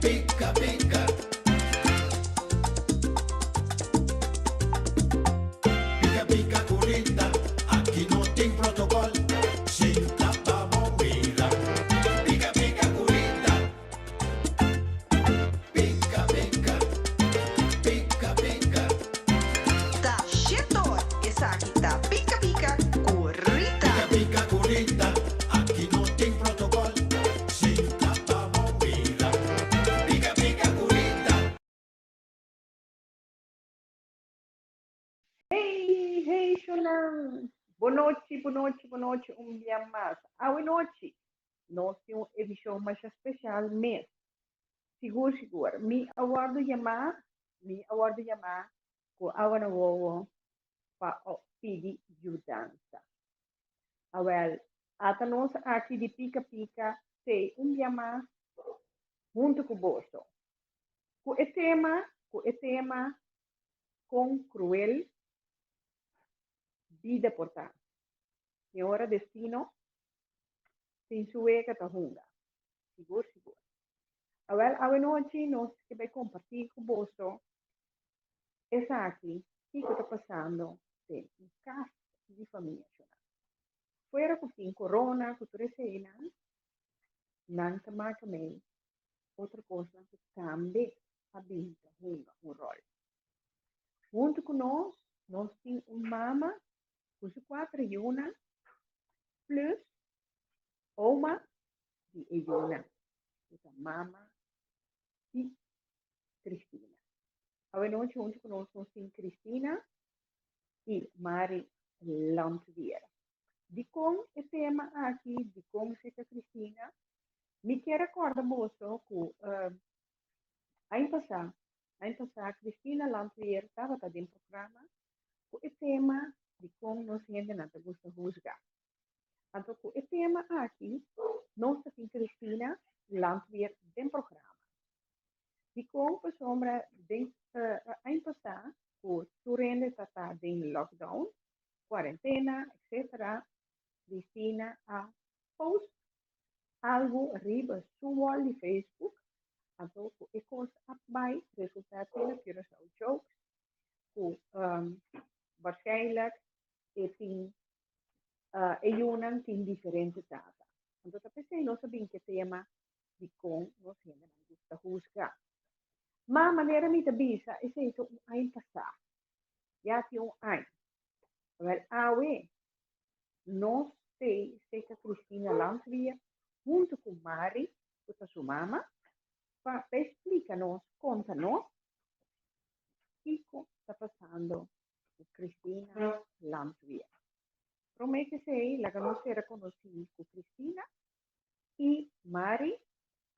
Pika pika. Pika pika kurita, aki no tin protokòl, sinta pa bo mira. Pika pika kurita. Pika pika. Pika pika. Ta shetor, esaki ta Pika Pika ku Rita. Pika pika ku Rita, aki no tin protokòl, sinta pa bo mira. Pika pika ku Rita. Hey, hey, shownan! Bonochi, bonochi, bonochi un bia mas. Awe nochi, nos tin un edishon masha speshal mes. Sigur, sigur. Mi a wòrdu yamá, mi a wòrdu yamá ku awa na wowo pa pidi yudansa. Awèl, ata nos aki di Pika Pika tei un bia mas huntu ku boso. Ku e tema, ku e tema kon kruel bida por ta. Tin ora destino tin su wega ta hunga. Sigur, sigur. Awèl, awenochi nos ke bai kompartí ku boso esaki, kiko ta pasando den un kas di famia shona. Fuera ku tin korona, ku tur eseinan, nan ta maka mei otro kosnan ku tambe a bin ta hunga un ròl. Huntu ku nos, nos tin un mama ku su kuater yunan plus oma di e yunan, ku ta mama di Cristina. Awenochi huntu ku nos nos tin Cristina i Mari Landweer. Dikon e tema aki? Dikon seka Cristina? Mi kier a kòrda boso ku aña pasá, aña pasá Cristina Landweer tabata den programa ku e tema dikon nos hendenan ta gusta husga. Anto ku e tema aki nos ta tin Cristina Landweer den programa. Dikon? Pasobra den aña pasá ku tur hende ta ta den lockdown, kuarentena, etcetera, Cristina a post algu riba su wall di Facebook, anto ku e kos a bai resultá te na Curaçao Jokes ku waarschijnlijk e tin e yunan tin diferente tata. Anto ta p'esei nos a bin ku e tema dikon nos hendenan gusta husga. Ma manera mi ta bisa esei ta un aña pasá, ya tin un aña. Awèl awe nos tei seka Cristina Landweer huntu ku Mari ku ta su mama pa pa splika nos, konta nos kiko ta pasando ku Cristina Landweer. Promé ku esei laga nos sera konosí ku Cristina i Mari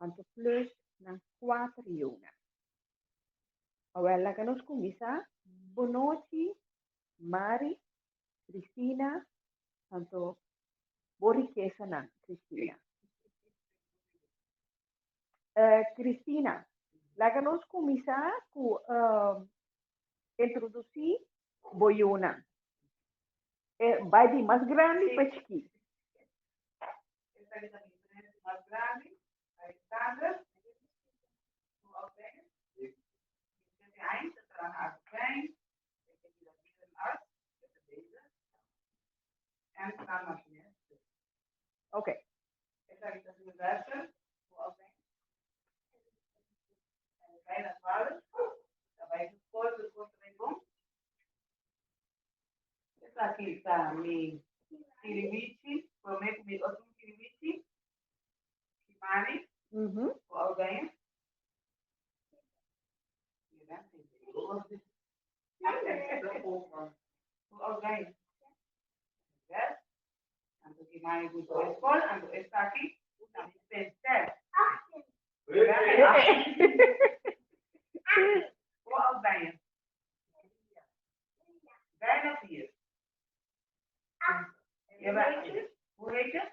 anto plus nan kuater yunan. Awèl laga nos kuminsá. Bonochi Mari, Cristina, anto bo rikesanan, Cristina. Eh, Cristina, laga nos kuminsá ku introdusí bo yunan. Eh, bai di mas grandi pa chikí. Esaki ta mi prens mas grandi, Alexander. Hoe oud ben je? 27 aña, ta traha als trein. E ta bira dierenarts, e ta bezig. En kraanmachinist. Oké. Esaki ta Sylvester. Hoe oud ben je? Bijna 12. Ta bai su skol, su skol ta bai bon. Esaki ta mi kiriwichi, promé ku mi otro kiriwichi, Kimani, ku Aldain. Ku Aldain. Yes. Anto Kimani gusta bai skol, anto esaki ta mi prinses. Hoe oud ben je? Bijna vier. Je bent, hoe heet je?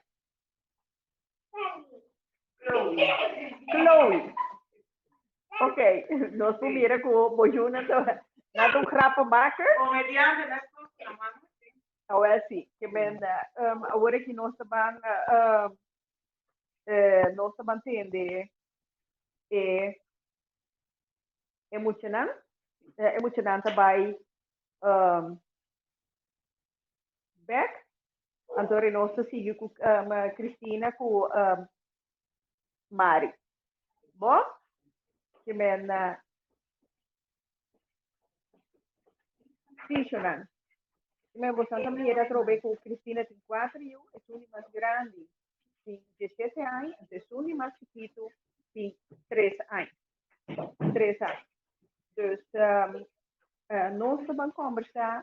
Chloe. Chloe. Oké, nos por mira ku bo yunan ta nan ta un grappenmaker. Comediante, net zoals je man. Awel sí, ke men awor aki nos ta ban nos ta ban tende e. E muchanan, e muchanan ta bai um, bek. Anto nos ta sigui ku um, Cristina ku um, Mari. Bo? Ke men uh, Tishonan. Ke men bosan ta mira atrobe ku Cristina tin 4 yu, esun di mas grandi tin 17 aña, anto esun di mas chikitu tin 3 aña. 3 aña. Dus um, nos ta ban kombersá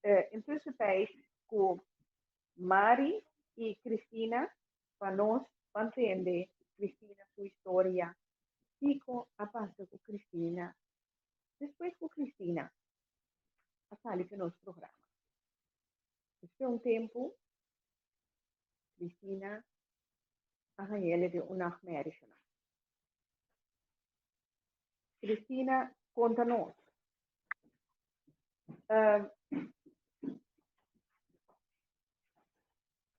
uh, intussen tijd ku Mari i Cristina pa nos ban tende Cristina su historia. Kiko a pasa ku Cristina despues ku Cristina a sali ku nos programa. Despues di un tempu Cristina a hañ'el den un nachtmerrie. Cristina, konta nos.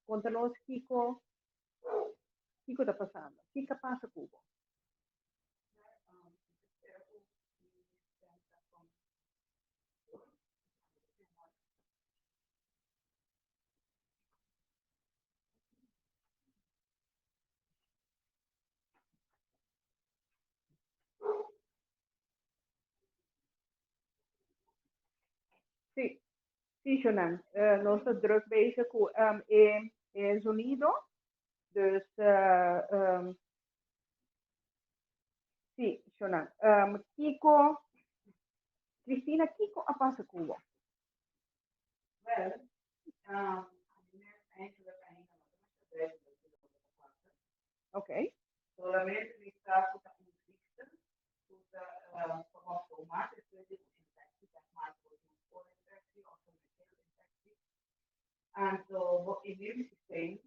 Konta nos kiko kiko ta pasando. Kiko a pasa ku bo? Sí, sí, Shonan. Nos ta druk bezig ku um, e, e zonido. Dus, uh, um, sí, Shonan. Um, Kiko, Cristina, kiko a pasa ku bo? Wel, ami mes eigenlijk ainda no ta masha duidelijk loke ta pasa. Oké. Solamente mi sa ku ta un ziekte ku ta kom automatisch despues di un infectie, zeg maar por un oorinfectie of een keelinfectie. Anto bo immuunsysteem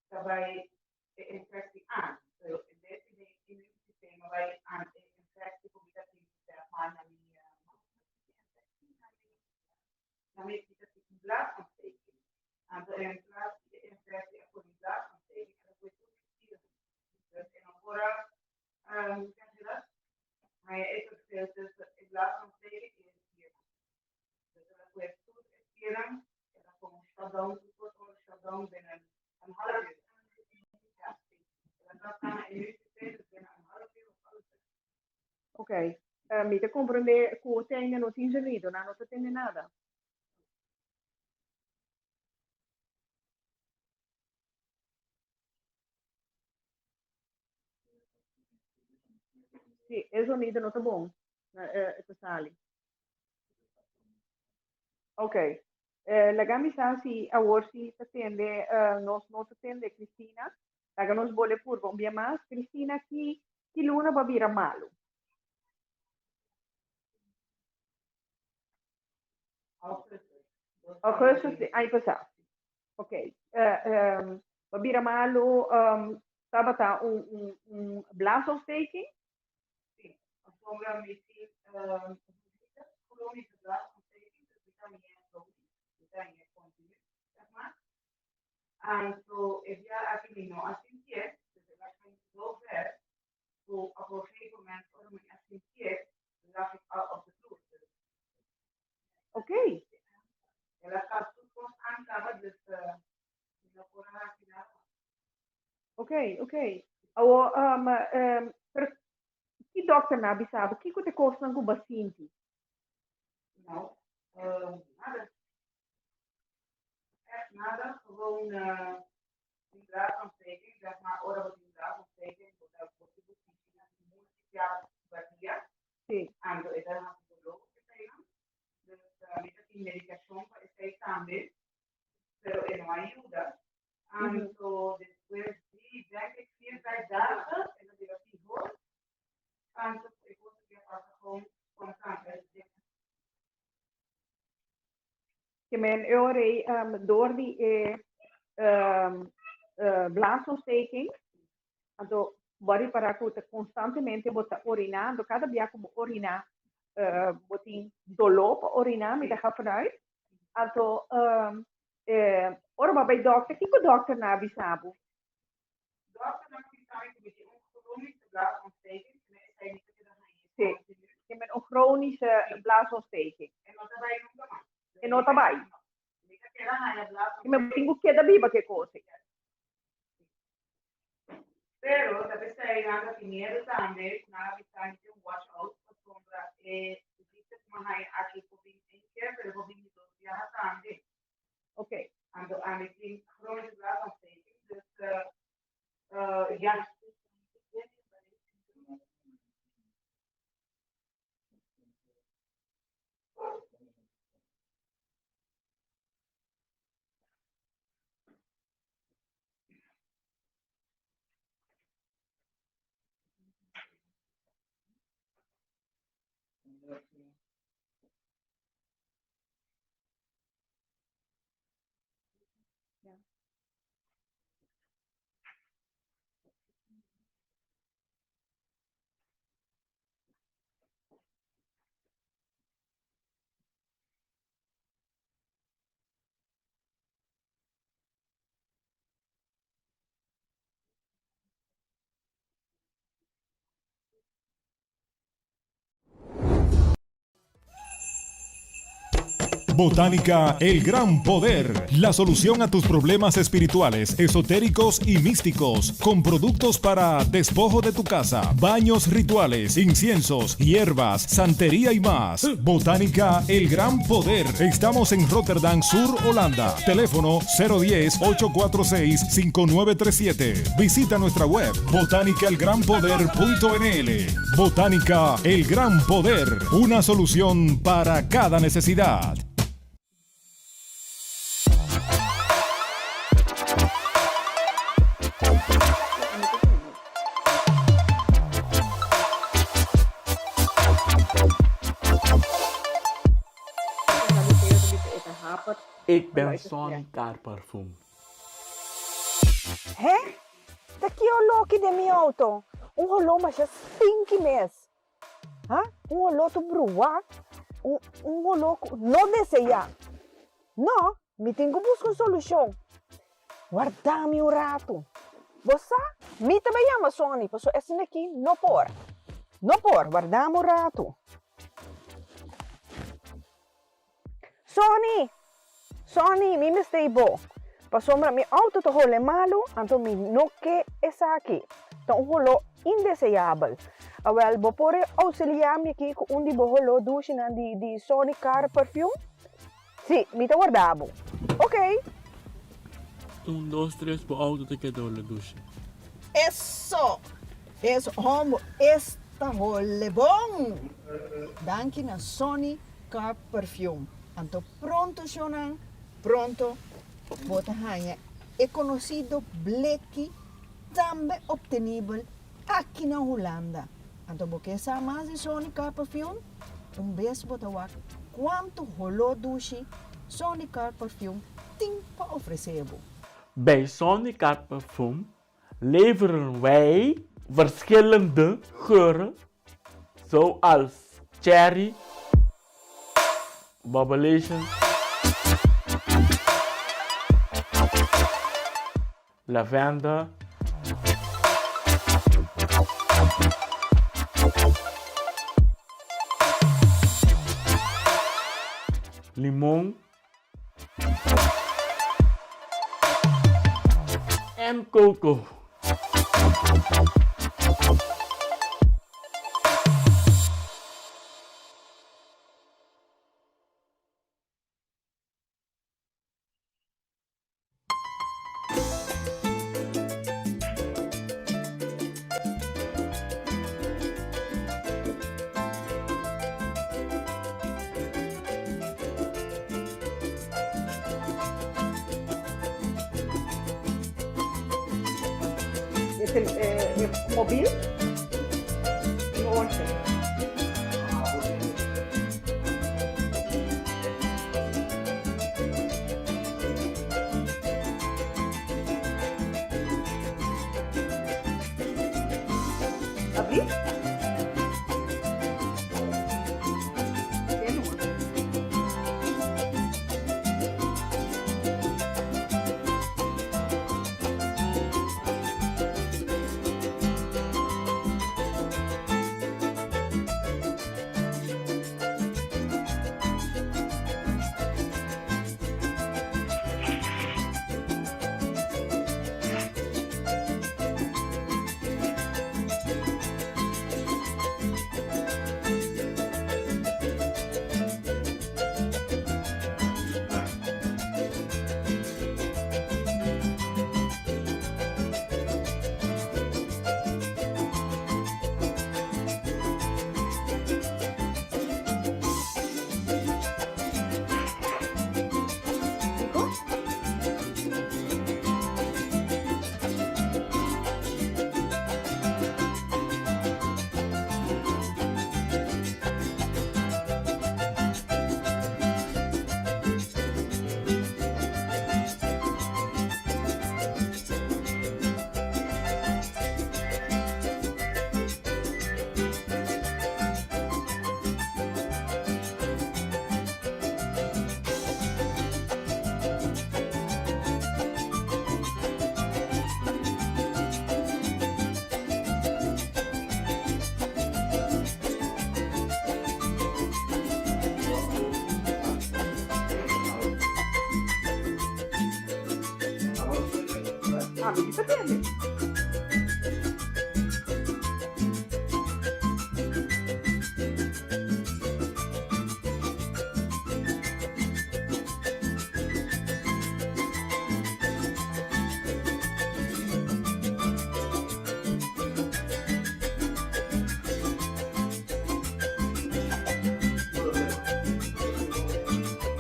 ta bai e infectie aan. So en bes di mi immuunsysteem a bai aan e infectie ku mi ta tin zeg maar na mi na mi mi ta tin un blaasontsteking. Anto en plaats di e infectie a pone blaasontsteking el a pone tur mi spieren. Dus e no por a hoe zeg je dat? Haña e verschil tussen e blaasontsteking i e spiernan. Dus el a pone tur e spiernan, el a pone un shutdown, tur kos a shutdown binnen een half uur. Ja, el a trata na immuunsysteem, dus binnen een half uur was alles weg. Oké. Mi ta komprendé ku te ainda no tin zonido, nan no ta tende nada. Sí, e zonido no ta bon. E ta sali. Ok. Laga mi sa si awor si ta tende, nos no ta tende Cristina. Laga nos bole purba un bia mas. Cristina, ki, ki luna bo a bira malu? Augustus. Augustus di aña pasá. Ok. Bo a bira malu, tabata un, un, un blaasontsteking? Sí, pasobra mi tin chronische blaasontsteking, dus mi ta hañ'é chronisch, mi ta hañ'é continu, zeg maar. Anto e bia aki mi no a sintié, dus el a kai zo ver ku op een gegeven moment ora mi a sintié, lag ik al op de vloer. Dus Oké. El a kap tur kos aan kaba, dus mi no por a hasi nada mas. Oké, oké. Awo, um, um, pero ki dokter nan a bisa bo? Kiko ta e kosnan ku bo a sinti? Nou, nada. Echt nada, gewoon tin blaasontsteking, zeg maar, ora bo tin blaasontsteking, bo ta bo tin bo pishi na multiplia batia. Sí. Anto e ta hasi doló eseinan. Dus mi ta tin medikashon pa esei tambe, pero e no a yuda. Anto despues di denk ik vier, vijf dagen, e ta bira pihor. Anto e kos aki a pasa gewoon spontaan. Ke men e ora ei dor di e blaasontsteking, anto bo a ripará ku ta konstantemente bo ta oriná, anto kada bia ku bo oriná bo tin doló pa oriná, mi ta ga vanuit. Anto ora bo a bai dòkter, kiko dòkternan a bisa bo? Dòkternan a bisa mi ku mi tin un kronische blaasontsteking, esei mi ta keda haña. Sí. Chronische blaasontsteking. E no ta bai nunca mas. E no ta bai. No. Mi ta keda haña I mi tin ku keda biba ku e kos ei. Pero ta p'esei nan ta tin miedu tambe ku nan a bisa mi tin watch out pasobra e ziekte ku mi a haña aki por bin één keer pero por bin di dos biaha tambe. Ok. Anto ami tin chronische blaasontsteking dus ya. Botánica El Gran Poder, la solución a tus problemas espirituales, esotéricos y místicos, con productos para despojo de tu casa, baños rituales, inciensos, hierbas, santería y más. Botánica El Gran Poder. Estamos en Rotterdam Sur, Holanda. Teléfono 010-846-5937. Visita nuestra web botanicaelgranpoder.nl. Botánica El Gran Poder, una solución para cada necesidad. Ik ben Sonny Car Parfum. He? Ta ki oló ki den mi auto? Un holó masha stinky mes. Ha? Un holó tur bruá. Un, un holó ku no deseá. No, mi tin ku buska un solushon. Warda mi un ratu. Bo sa, mi ta bai yama Sonny, pasobra esei aki no por. No por, warda mi un ratu. Sonny! Sonny, mi mester i bo. Pasobra mi auto ta hole malu, anto mi no ke esaki. Ta un holó indeseabel. Awel, bo por ousiliá mi aki ku un di bo holó dushinan di di Sonny Car Perfume? Sí, mi ta warda bo. Oké. Un, dos, tres, bo auto ta keda hole dushi. Eso! Es hombo, es ta hole bon! Danki na Sonny Car Perfume. Anto pronto shownan, pronto bo ta haña e conocido bleki tambe obtenibel aki na Hulanda. Anto bo ke sa mas di Sonny Car Perfume? Un bes bo ta wak cuanto holó dushi Sonny Car Perfume tin pa ofrece bo. Bij Sonny Car Perfume leveren wij verschillende geuren zoals cherry, bubblation, lavender, limon en coco. E e mobil tin once. Abrí. Ami si ta tende.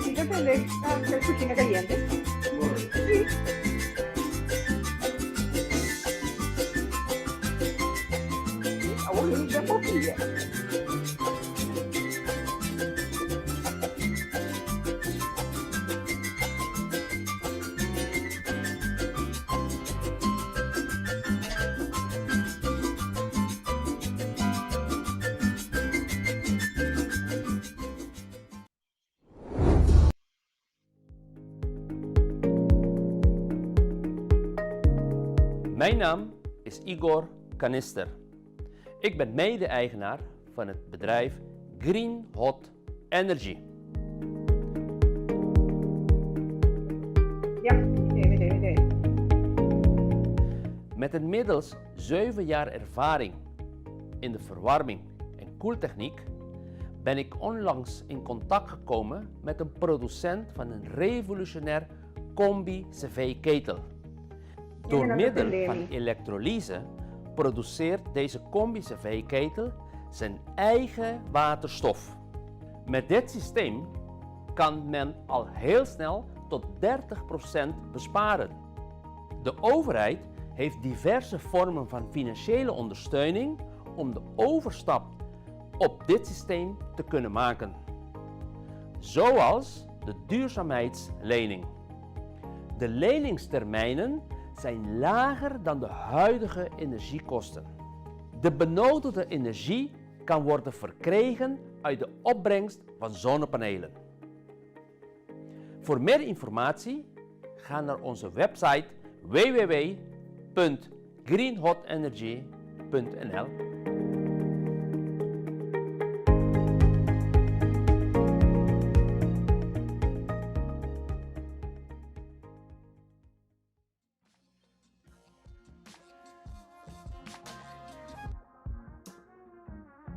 Si ta tende e kushina kaliente? Si. Awor mi ta popia. Mijn naam is Igor Kanister. Ik ben mede-eigenaar van het bedrijf Green Hot Energy. Ja, nee, nee, nee. Met inmiddels 7 jaar ervaring in de verwarming en koeltechniek ben ik onlangs in contact gekomen met een producent van een revolutionair combi-cv-ketel. Door middel van elektrolyse produceert deze combi-cv-ketel zijn eigen waterstof. Met dit systeem kan men al heel snel tot 30% besparen. De overheid heeft diverse vormen van financiële ondersteuning om de overstap op dit systeem te kunnen maken. Zoals de duurzaamheidslening. De leningstermijnen zijn lager dan de huidige energiekosten. De benodigde energie kan worden verkregen uit de opbrengst van zonnepanelen. Voor meer informatie ga naar onze website www.greenhotenergy.nl.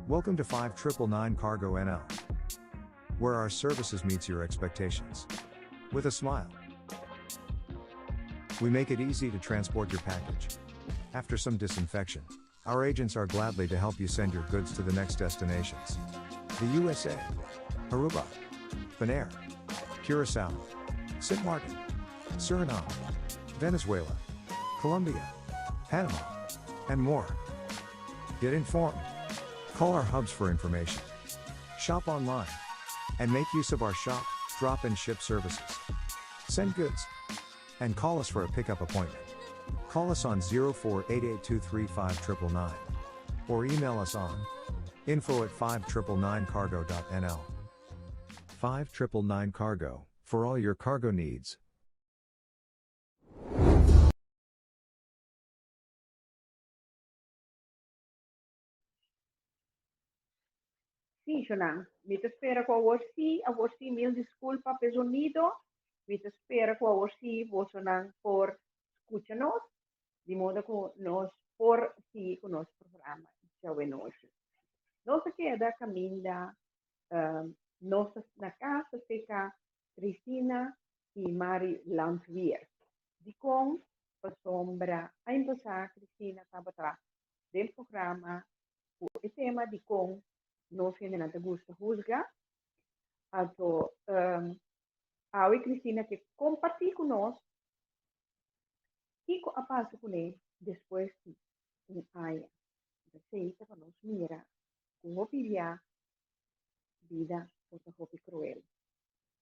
Welcome to 5999 Cargo NL, where our services meets your expectations. With a smile. We make it easy to transport your package. After some disinfection, our agents are gladly to help you send your goods to the next destinations. The USA, Aruba, Bonaire, Curacao, St. Martin, Suriname, Venezuela, Colombia, Panama, and more. Get informed. Call our hubs for information. Shop online. And make use of our shop, drop, and ship services. Send goods. And call us for a pickup appointment. Call us on 0488235999 or email us on info at 5999cargo.nl. 5999 Cargo, for all your cargo needs. Sí, Shonan. Mi ta spera ku awor sí, awor sí, mil diskulpa p'e zonido. Mi ta spera ku awor sí bosonan por skucha nos, di modo ku nos por sigui ku nos programa djawe nochi. Nos a keda kaminda nos ta na kas ta seka Cristina i Mari Landweer. Dikon? Pasobra aña pasá Cristina tabata den programa ku e tema dikon nos hendenan ta gusta husga. Anto awe Cristina ke kompartí ku nos kiko a pasa kuné despues di un aña. Esei ta pa nos mira ku hopi bia bida por ta hopi kruel.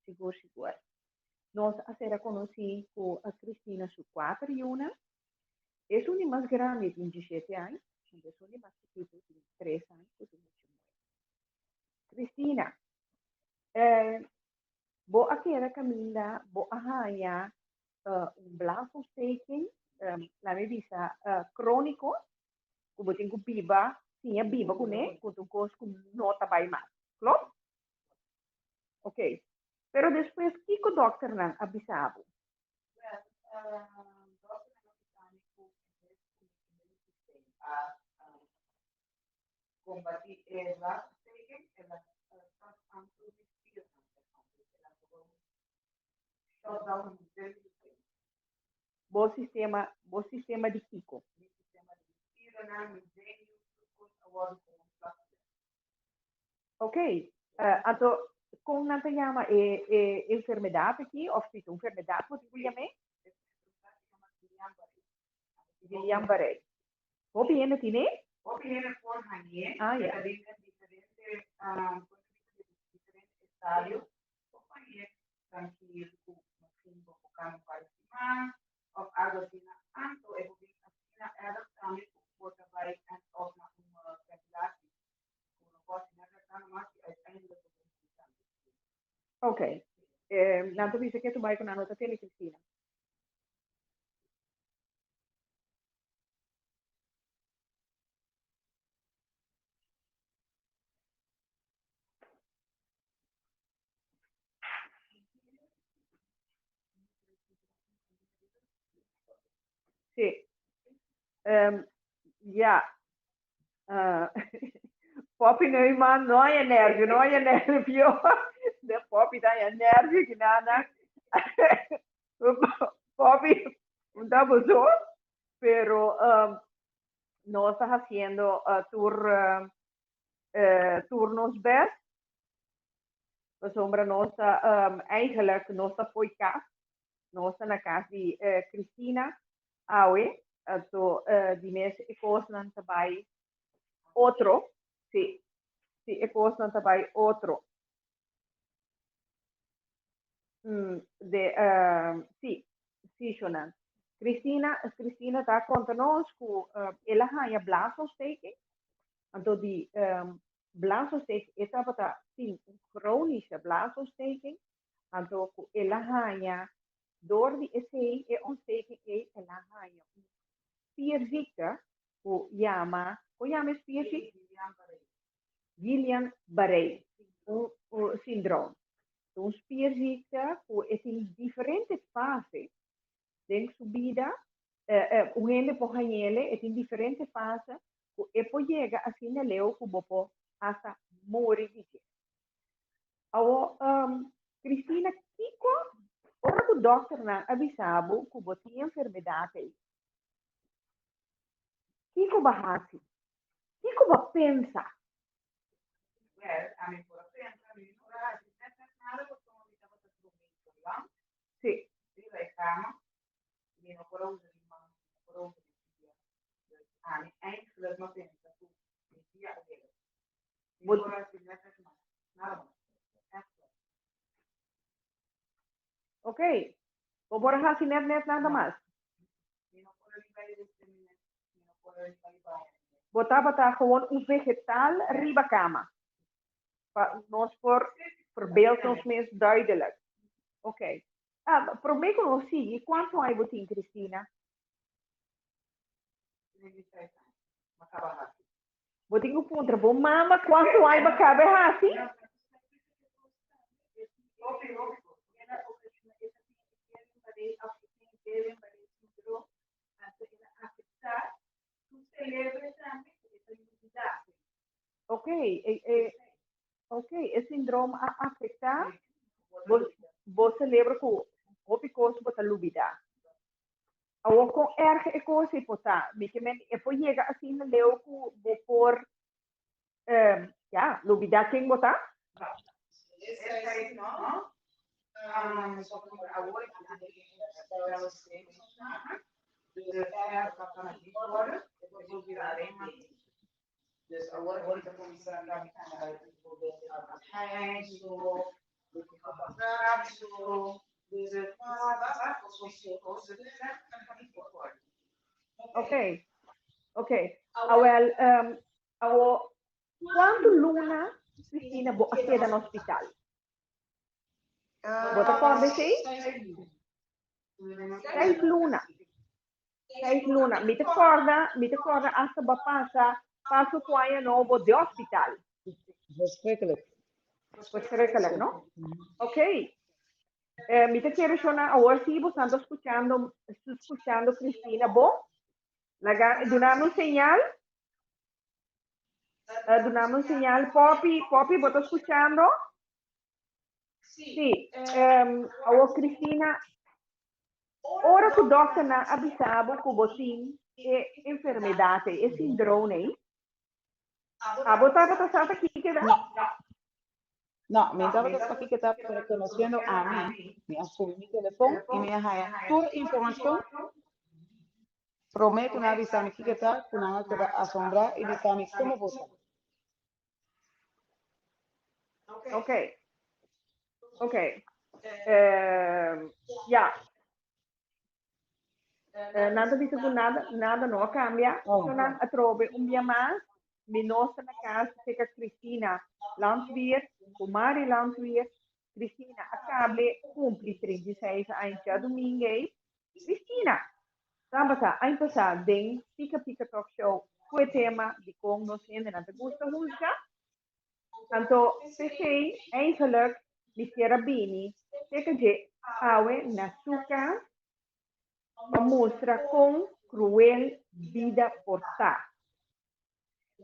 Sigur sigur. Nos a sera konosí ku Cristina su kuater yunan. Esun di mas grandi tin diesshete aña, anto esun di mas chikitu tin tres aña ku tin mucha muhé. Cristina, bo a keda kaminda, bo a haña un blaasontsteking, laat mi bisa króniko, ku bo tin ku biba, siña biba kuné, ku ta un kos ku no ta bai mas. Klopt? Ok. Pero despues kiko dòkternan a bisa bo? Well, dòkternan a bisa mi kombatí e blaasontsteking, el a stòp anto mi spiernan, dus el a gewoon shut down henter mi sistema. Bo sistema, bo sistema di kiko? Mi sistema di mi spiernan, mi zenuw, tur kos a wòrdu gewoon plat gezet. Ok, anto kon nan ta yama e e enfermedat aki òf si ta un enfermedat bo tin ku yam'é? E enfermedat ta yama Guillain-Barré. Guillain-Barré. Hopi hende tin e? Hopi hende por hañ'é. Ah, ya. E ta bin den diferente, kon ta bisa, den diferente estadio. Por hañ'é trankil ku misschien bo por kama un par di siman òf algu asina. Anto e por bin asina erg tambe ku bo ta bai end up na un ventilatie. Ku no por hasi nada tantu mas i uiteindelijk bo por muri tambe. Ok. Nan ta bisa ke tu bai ku nan no ta tene, Cristina. Sí. Ja. Poppy Neumann, no hay nervio, no hay nervio. De Poppy ta hay nervio, que nada. Poppy, un tabuzo, pero um, no está haciendo uh, tur, uh, uh, turnos best. Pasobra nos ta um, eigenlijk nos ta fo'i kas. Nos ta na kas di uh, Cristina awe. Anto uh, di mes e kosnan ta bai otro. Sí, sí, e kosnan ta bai otro. Mm, de, uh, sí, sí, Shonan. Cristina, Cristina ta konta nos ku uh, el a haña blaasontsteking. Anto di um, blaasontsteking, e tabata tin un chronische blaasontsteking. Anto ku el a haña, door di esei, e ontsteking ei, el a haña un spierziekte ku yama, kon yama e spierziekte? Guillain-Barré, un, un syndroom. Un spierziekte ku e tin diferente fase den su bida. Eh, eh, un hende por hañele, e tin diferente fase ku e por yega asina leu ku bo por hasta muri di dje. Awo, um, Cristina, kiko ora ku dòkternan a bisa bo ku bo tin enfermedat ei, Kiko bo a hasi? Kiko bo a pensa? Wèl, ami por a pensa, mi no por a hasi nèt nèt nada pasobra mi tabata drumí por lang. Sí. Riba e kama, mi no por a usa mi man, mi no por a usa mi pia. Dus ami eindelijk m'a pensa ku mi pia a hela. Mi no por a hasi nèt nèt mas, nada mas. Ègt wèr. Ok. Bo por a hasi net net nada mas. Bo tabata gewoon un vegetal riba kama. Pa nos por verbeeld nos mes duidelijk. Ok. Ah, promé ku nos sigui, kuantu aña bo tin, Cristina? Bo tin ku puntra bo mama kuantu aña bo kaba e hasi? Ok, e, e, ok, e sindroom a afektá bo, bo celebro ku hopi kos bo ta lubidá. Awor kon erg e kos ei por ta? Mi ke men e por yega asina leu ku bo por ya, lubidá ken bo ta? Oké, oké. Awel, um, awo, kuantu luna, Cristina, bo a keda na hospital? Bo ta kòrda esei? Seis luna. Seis luna. Mi ta kòrda, mi ta kòrda hasta bo a pasa paso ku aña nobo den hospital. Verschrikkelijk. Verschrikkelijk, no? Ok. Eh, mi ta kere shona awor si bo ta escuchando, escuchando Cristina bo. Laga, duna mi un señal. Duna mi un señal. Poppy, Poppy, bo ta skuchando? Sí. Awor Cristina, ora ku dòkternan a bisa bo ku bo tin e enfermedat ei, e sindrome ei, abo tabata sa ta kiko ta? No. No, mi tabata sa kiko ta, pero konosiendo ami, mi a subi mi telefon i mi a haña tur informashon promé ku nan a bisa mi kiko ta, ku nan a keda asombrá i bisa mi komo bo sa. Ok. Ok. Ja. Nan ta bisa ku nada, nada no a kambia. Oh. So nan atrobe un bia mas, mi nos ta na kas seka Cristina Landweer, ku Mari Landweer. Cristina a kable kumpli 36 aña djadumingu ei. Cristina tabata aña pasá den Pika Pika Talk Show ku e tema dikon nos hendenan ta gusta husga. Anto p'esei eigenlijk mi kier a bini seka dje awe na su kas pa mustra kon kruel bida por ta.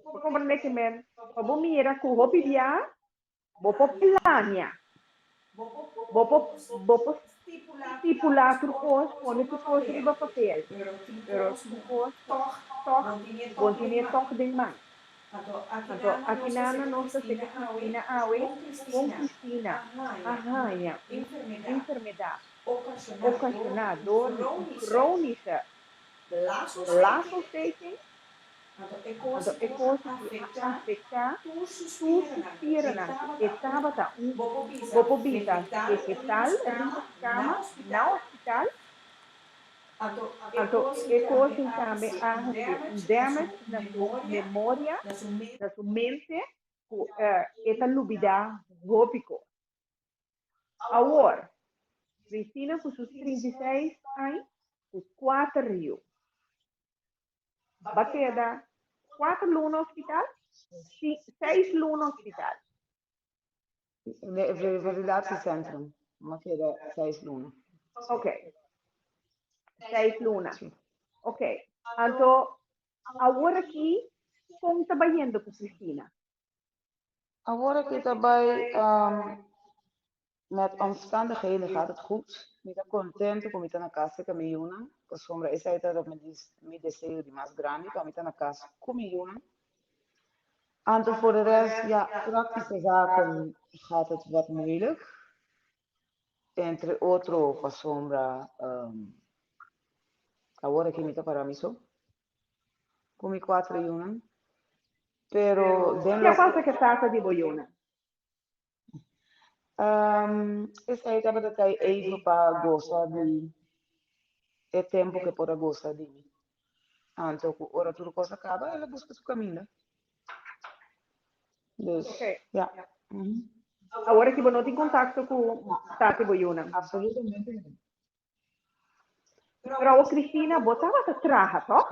Bo komprendé ke men pa bo mira ku hopi bia bo por plania, bo por bo por stipulá tur kos, pone tur kos riba papel, pero tur kos tòg bo tene tòg den man. Anto akinana nos ta seka Cristina awe kon Cristina a haña un enfermedat okashoná dor di un krónische blaasontsteking. Anto e kos aki a afektá tur su spiernan. E tabata un, bo por bisa, vegetal riba su kama na hospital. Anto e kos ei tambe a hasi un damage na su memoria, na su mente, ku e ta lubidá hopi kos. Awor, Cristina ku su 36 aña ku kuater yu. Ba keda kuater luna hospital, seis luna hospital. Revalidatiecentrum. M'a keda seis luna. Ok. Seis luna. Ok. Anto, awor aki, kon ta bayendo ku Cristina? Awor aki ta bai met omstandigheden gaat het goed. Mi ta contento cu mi ta na cas cerca mi yunan, pasobra esai ta mi deseo di mas grandi, pa mi ta na cas cu mi yunan. Anto voor de rest, ja, praktische zaken gaat het wat moeilijk. Entre otro pasobra awor aki mi ta para mi so. Cu mi cuatro yunan. Pero den Ke a pasa cu e tata di bo yunan? Esei tabata kai even pa gosa di e tempu ku e por a gosa di mi. Anto ku ora tur kos a kaba el a buska su kaminda. Dus, ya. Awor aki bo no tin kontakto ku tata di bo yunan? Absolutamente no. Pero awor Cristina, bo tabata traha, tòg?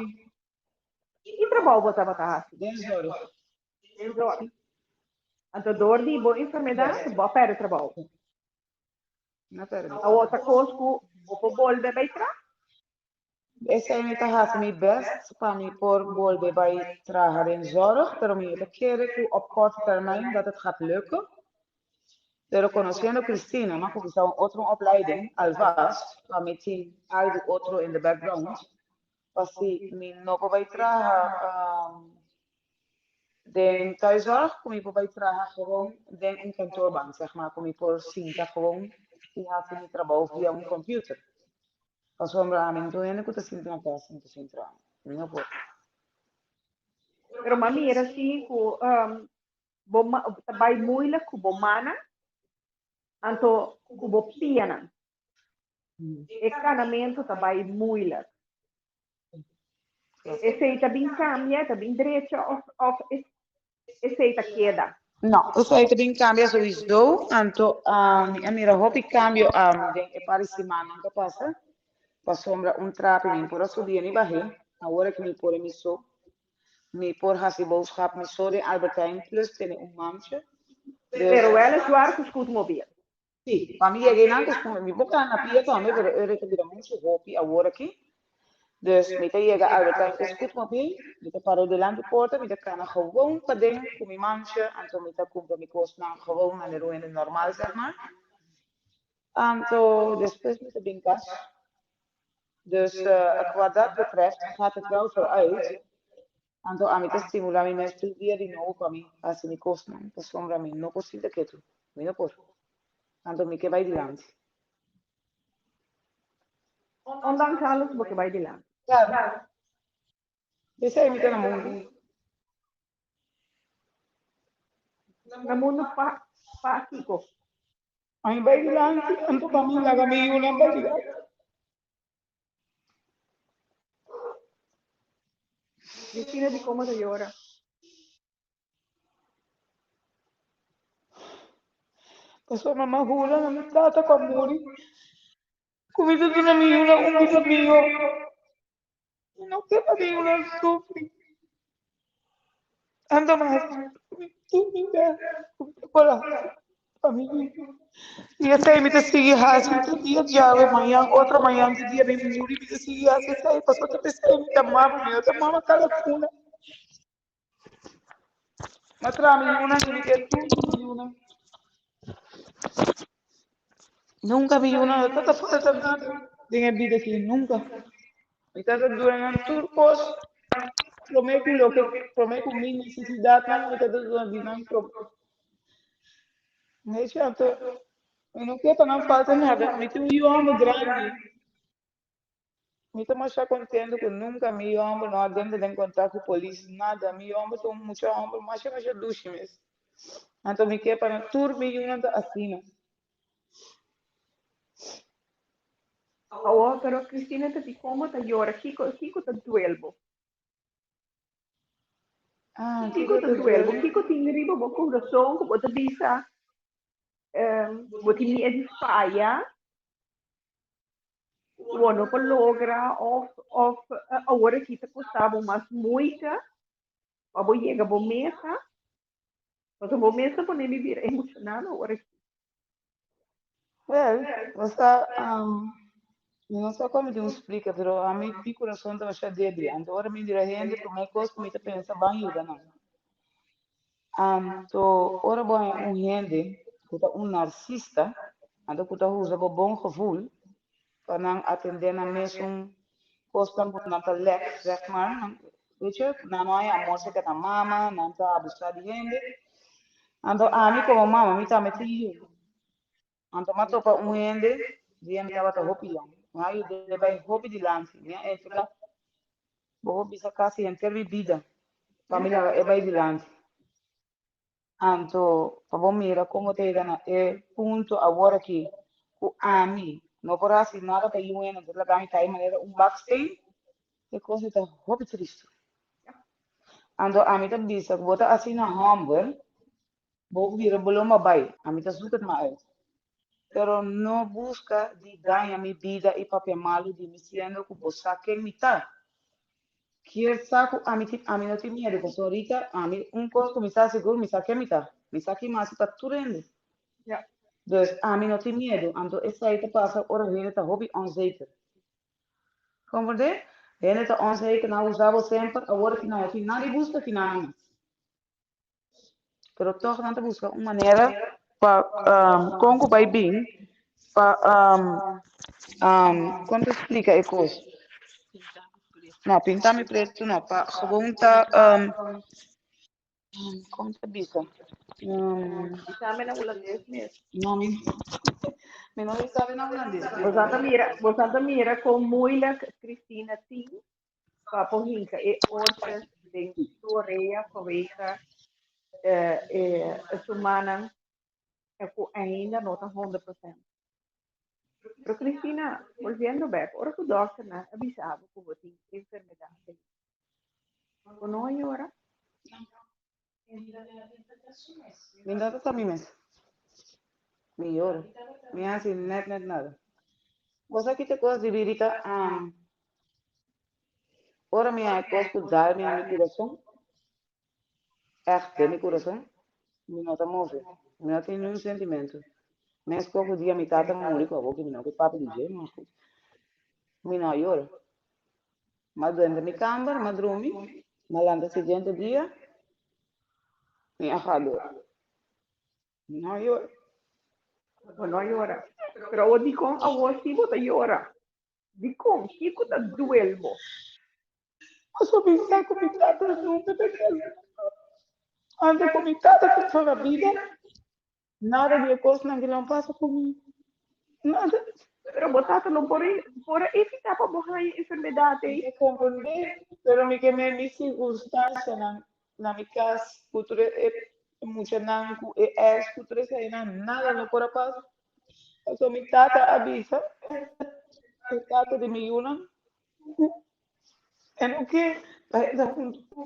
Ki trabou bo tabata hasi? Den zorg. Den zorg. Anto door di bo enfermedad bo a perde trabou. No perde. Awor ta kos ku bo por bolbe bai traha? Esei mi ta hasi mi best pa mi por bolbe bai traha den zorg, pero mi no ta kere ku op korte termijn dat het gaat lukken. Pero conociendo Cristina, m'a cuminsa un otro opleiding alvast pa mi tin algo otro in the background. Pa si mi no por bai traha den thuiszorg, ku mi por bai traha gewoon den un kantoorbank, zeg maar, ku mi por sinta gewoon i hasi mi trabou via un computer. Pasobra ami no ta un hende ku ta sinta na kas sinta sin traha. Mi no por. Pero m'a mira si ku bo ta bai moeilijk ku bo mannan, anto ku bo pianan. E kanamentu ta bai moeilijk. Esei ta bin kambia, ta bin drecha of of esei ta keda? No, esei ta bin kambia souiso. Anto mi a mira hopi kambio den e par di simannan ku a pasa. Pasobra un trapi mi por a subi ni bah'é, awor ku mi por e mi so. Mi por hasi boodschap mi so den Albert Heijn plus tene un mandje. Pero weliswaar ku scootmobiel. Sí, pa mi yega einan ku mi por kana na pia tambe, pero ora ta bira muchu hopi awor aki. Dus mi ta yega Albert Heijn ku scootmobiel, mi ta para dilanti porta, mi ta kana gewoon paden ku mi mancha, anto mi ta kumpra mi kosnan gewoon manera un hende normal zeg maar. Anto despues mi ta bin kas. Dus kwa dat betreft gaat het wel vooruit. Anto ami ta stimula mi mes tur dia di nobo pa mi hasi mi kosnan, pasobra mi no por sinta ketu, mi no por. Anto mi ke bai dilanti. Ondanks alles bo ke bai dilanti. Claro. Esei mi ta na mundu. Na mundu pa pa kiko? Ami bai dilanti, anto pa mi laga mi yunan bai dilanti. Cristina di como ta yora. Pasobra mama hura na mi tata ku a muri ku mi ta duna mi yunan un bida mihó. Mi no ke pa mi yunan sufri. Anto mi hasi tur mi bes ku mi ta por hasi pa mi yu. I esei mi ta sigui hasi tur dia djawe, mañan, otro mañan, di dia mi muri mi ta sigui hasi esei pasobra ta p'esei mi ta mama, mi no ta mama kalafuna. Ma tra mi yunan i mi ke tur mi yunan. Nunka mi yunan no ta ta falta nada den e bida aki, nunka. Mi ta ta duna nan tur kos promé ku loke, promé ku mi nesesidatnan mi ta ta duna di nan promé. Mesha anto mi no ke pa nan falta nada, mi tin un yu hòmber grandi. Mi ta masha contento cu nunca mi homber no a drenta den contact cu polis, nada. Mi homber ta un mucha homber masha masha dushi mes. Anto mi ke pa nan tur mi yunan ta asina. Awor, pero Cristina ta di como ta yora, kico kico ta duel bo? Ah, Kico kico ta ta duel bo? duel? Kico tin riba bo corazon cu bo ta bisa bo tin miedu di faya? Bo no por logra of of awor aki ta kosta bo mas moeite pa bo yega bo meta, pasobra bo mes ta pone mi bira emocional awor aki. Well, bo sa, mi no sa kon mi tin un splika, pero ami mi kurason ta masha debil. Anto ora mi mira hende, promé kos ku mi ta pensa, ban yuda nan. Anto ora bo haña un hende ku ta un narsista, anto ku ta usa bo bon gevoel pa nan atendé nan mesun kosnan ku nan ta lek, zeg maar, nan, weet je, nan no haña amor serka nan mama, nan ta abusá di hende. Anto ami komo mama, mi tambe tin yu. Anto m'a topa un hende dia mi tabata hopi yong. Mi a yud'é bai hopi dilanti. Mi a entrega bo por bisa kasi henter mi bida pa mi laga e bai dilanti. Anto pa bo mira kon bo ta yega na e punto awor aki ku ami no por hasi nada pa yu hende, anto laga mi kai manera un baksteen, e kos ei ta hopi tristu. Anto ami ta bisa ku bo ta asina hòmber. Bo bira bo lomba bai, ami ta zoek het maar uit. Pero no buska di daña mi bida i papia malu di mi siendo ku bo sa ken mi ta. Kier sa ku ami tin ami no tin miedu pasobra ahorita ami un kos ku mi sa sigur mi sa ken mi ta. Mi sa ki masi pa tur hende. Dus ami no tin miedu. Anto esei ta pasa ora hende ta hopi onzeker. Comprende? Hende ta onzeker, nan usa bo semper, awor ki nan no tin nada di buska ki nan mas. Pero tòg nan ta buska un manera pa kon ku bai bin pa kon ta splika e kos? No, pinta mi pretu no, pa gewoon ta kon ta bisa? Bisa mi na hulandes mes. No, mi mi no sabi na hulandes. Boso ta mira, boso ta mira kon moeilijk Christina tin pa por hinka e oortjes den su orea vanwege e su mannan ku ainda no ta 100%. Pero Cristina, volviendo back, ora ku dokternan a bisa bo ku bo tin enfermedad den, bo no a yora? Mi no ta ta mi mes. Mi yora. Mi hasi net net nada. Bo sa ki ta kos di biri ta ora mi haña kos ku dal mi na mi kurason, ègt den mi kurason, mi no ta move. Mi no tin niun sentimentu. Meskos ku dia mi tata muri ku awor ku mi no ke papia di dje, mas mi no a yora. M'a drenta mi kamber, m'a drumi, m'a lanta siguiente dia, mi a gradua. Mi no a yora. Bo no a yora. Pero awor dikon awor si bo ta yora? Dikon? Kiko ta duel bo? Pasobra mi sa ku mi tata nunka ta kere. Antes ku mi tata ta na bida, Nada di e kosnan ki lo pasa ku mi. Nada. Pero bo tata lo por por a evitá pa bo haña enfermedat ei. Mi komprondé, pero mi ke men mi sirkunstansianan na mi kas ku tur e muchanan ku e ex ku tur eseinan nada no por a pasa. Pasobra mi tata a bisa, e tata di mi yunan, e no ke pa e ta huntu ku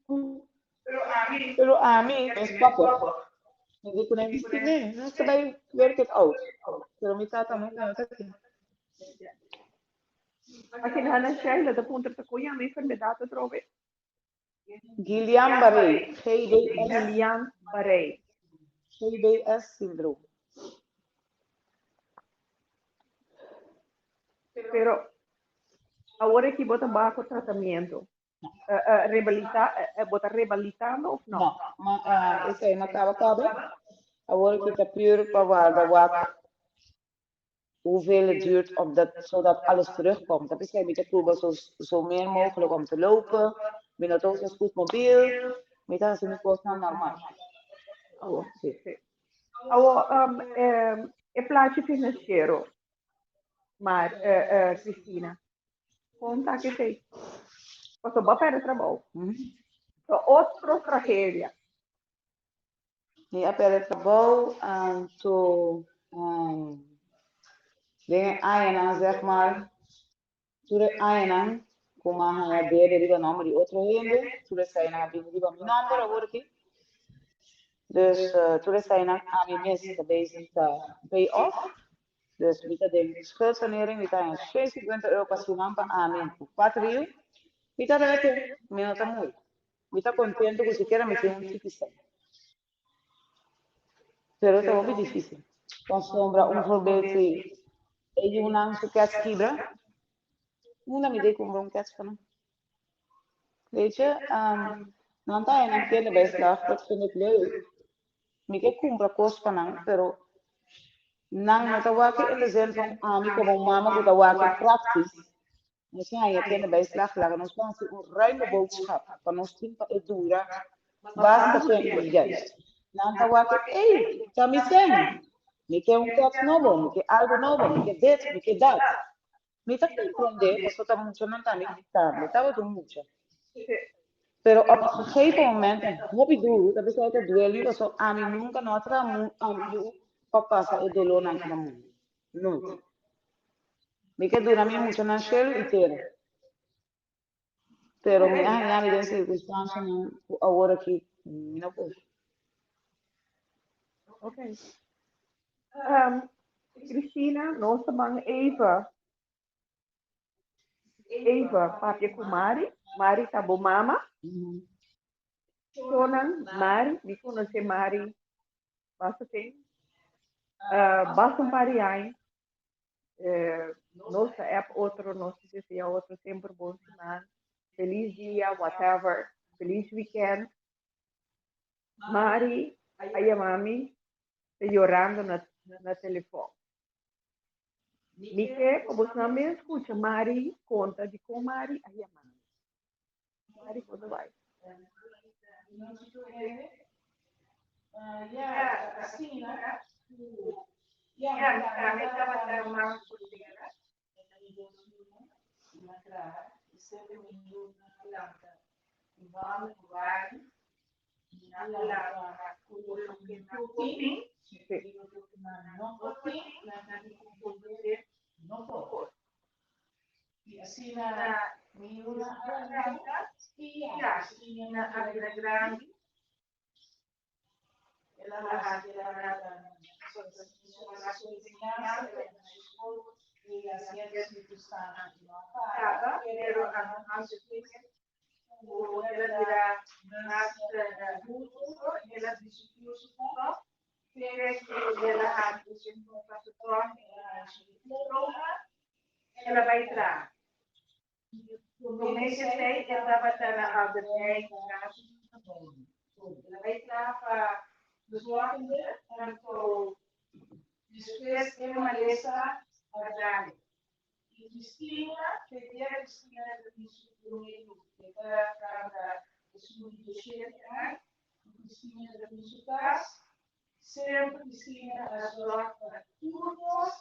mi. Pero ami no stop. Mi di ku nan bisti me, nos ta bai werk it out. Pero mi tata nunka no ta aki. Aki na Sheila ta puntra ta kon yama enfermedat atrobe? Guillain-Barré, GBS. Guillain-Barré. GBS syndroom. Pero awor aki bo ta baho tratamiento. Rehabilita, bo ta rehabilitando of no? No, ma esei no kaba kaba. Awor ki ta puur pa warda wak hoeveel het duurt om dat, zodat alles terugkomt. Dat is mi ta prueba zo, zo meer mogelijk om te lopen. Mi no ta usa scootmobiel. Mi ta hasi mi kosnan normal. Awor, Sí. sí. Awor, e plachi financiero, maar, Cristina, Kon ta ke sei? Paso bo a perde trabou. So otro tragedia. Mi a perde trabou, anto um, den e añanan, zeg maar, tur e añanan ku mi a haña debe riba nòmber di otro hende, tur eseinan a bini riba mi nòmber awor aki. Dus tur eseinan ami mes ta bezig ta pay off. Dus mi ta den schuldsanering, mi ta haña 150 euro pa siman pa ami ku kuater yu. Mi ta rete, mi no ta muri. Mi ta kontento ku sikiera mi tin un tiki sèn. Pero ta hopi difísil. Pasobra un voorbeeld si e yunan su kèts kibra, unda mi dei kumpra un kèts pa nan? Weet je, nan ta haña nan kinderbijslag, dat vind ik leuk. Mi ke kumpra kos pa nan, pero nan no ta wak in de zin van ami komo mama ku ta wak praktisch. Nos haña kinderbijslag, laga nos ban hasi un ruime boodschap pa nos tin pa e dura basta tempu. Juist. Nan ta wak, ey, ta mi sen. Mi ke un kèts nobo, mi ke algu nobo, mi ke dit, mi ke dat. Mi ta comprende pasobra ta muchanan tambe tambe tabata un mucha. Pero op een gegeven moment e hopi duru ta bisa ta duel mi pasobra ami nunca no a traha yu pa pasa e dolornan aki na mundu. Nooit. Mi ke duna mi muchanan shelu i tera. Pero mi a haña mi den circunstancianan cu awor aki mi no por. Ok. Cristina, nos ta ban even, even papia cu Mari. Mari ta bo mama. Shonan, Mari, mi conoce Mari basta tempo. Basta un par di aña. Nos ta app otro, nos ta desea otro semper bon siman, feliz dia, whatever, feliz weekend. Mari a yama mi ta yorando na na telefon. Mi ke pa bosnan mes skucha Mari konta dikon Mari a yama mi. Mari konta bai. Promé ku esei e tabata na Albert Heijn kasi El a bai traha pa verzorgende anto despues e malesa a dale. I Cristina, te dia Cristina ta tin su promé yu, e ta tabata esun di dosshete aña ku Cristina ta tin su kas. Semper Cristina a zorg pa tur nos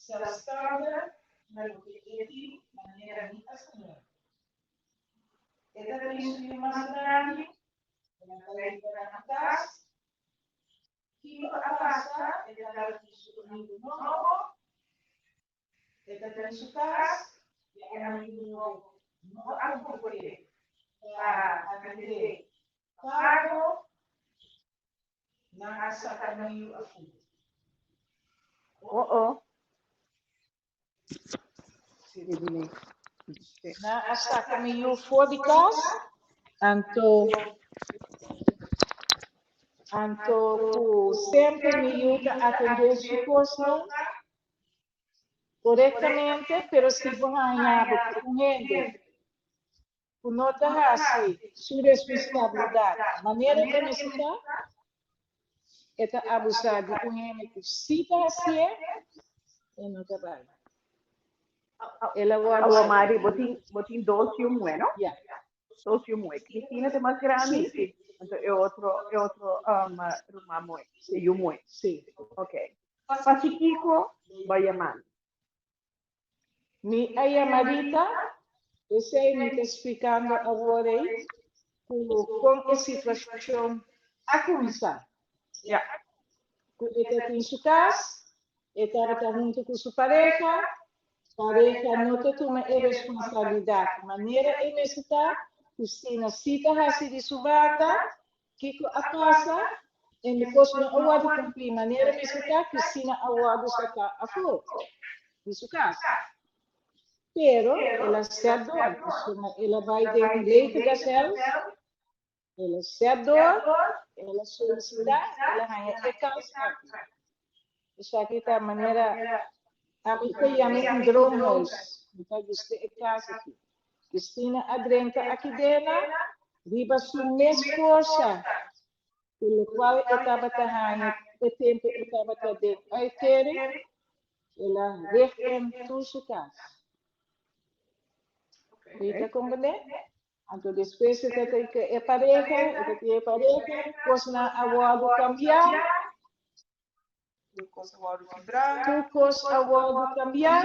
zelfstandig na loke e tin manera mi a siña. E ta tin su yu mas grandi, el a bai riba nan kas. Kiko a pasa? E tabatin su amigu nobo. E ta den su kas i e amigu nobo no a komport'é pa atendé pago. Nan a saka mi yu afó. Oh oh. Nan a saka mi yu for di kas, anto anto ku semper mi yu ta atendé su kosnan korektamente, pero si bo haña bo ku un hende ku no ta hasi su responsabilidat manera e mester ta, e ta abusá di un hende ku sí ta hasié, e no ta bai. El a wòrdu Awor Mari, bo tin, bo tin dos yu muhé, no? Ya. Dos yu muhé. Cristina ta mas grandi, Sí. anto e otro, e otro um, ruman muhé, e yu muhé. Sí. Ok. Pa kiko bo a yama mi? Mi a yama Rita, p'esei mi ta splikando awor ei ku kon e situashon a kuminsá. Ya. Ku e ta tin su kas, e tabata huntu ku su pareha, pareha no ta tuma e responsabilidat manera e mester ta, Christina sí ta hasi di su banda, Kiko a pasa? En di kos no a wòrdu kumplí manera mester ta, Christina a wòrdu saká afó di su kas. Pero el a sèt dor, pasobra el a bai den legergazèl, el a sèt dor, el a solisitá, el a haña e kas aki. Esaki ta manera, ami ta yam'é un droomhuis, mi ta gusta e kas aki. Cristina a drenta aki dena riba su mes forsa, ku lokual e tabata haña e tempu e tabata den uitkering, el a richt in tur su kas. Bo ta komprendé? Anto despues e ta tin e pareha, e ta tin e pareha, kosnan a wòrdu kambiá. Tur kos a wòrdu kibrá. Tur kos a wòrdu kambiá.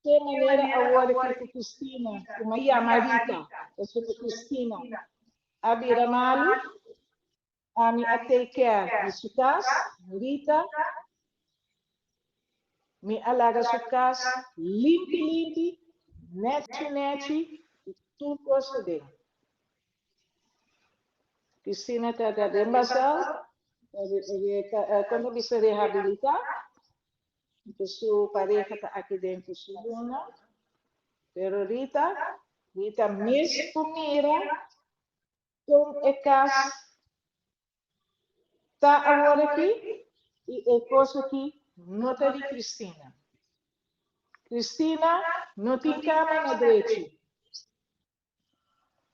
Te manera awor ki ku Cristina, ku mi a yama Rita, pasobra Cristina a bira malu, ami a take care di su kas, Rita, mi a laga su kas limpi limpi, nechi nechi, i tur kos aden. Cristina ta ta den Basel, kon ta bisa rehabilitá, anto su pareha ta aki den ku su luna, pero Rita, Rita mes por mira kon e kas ta awor aki i e kos aki no ta di Cristina. Cristina no tin kama na drechi.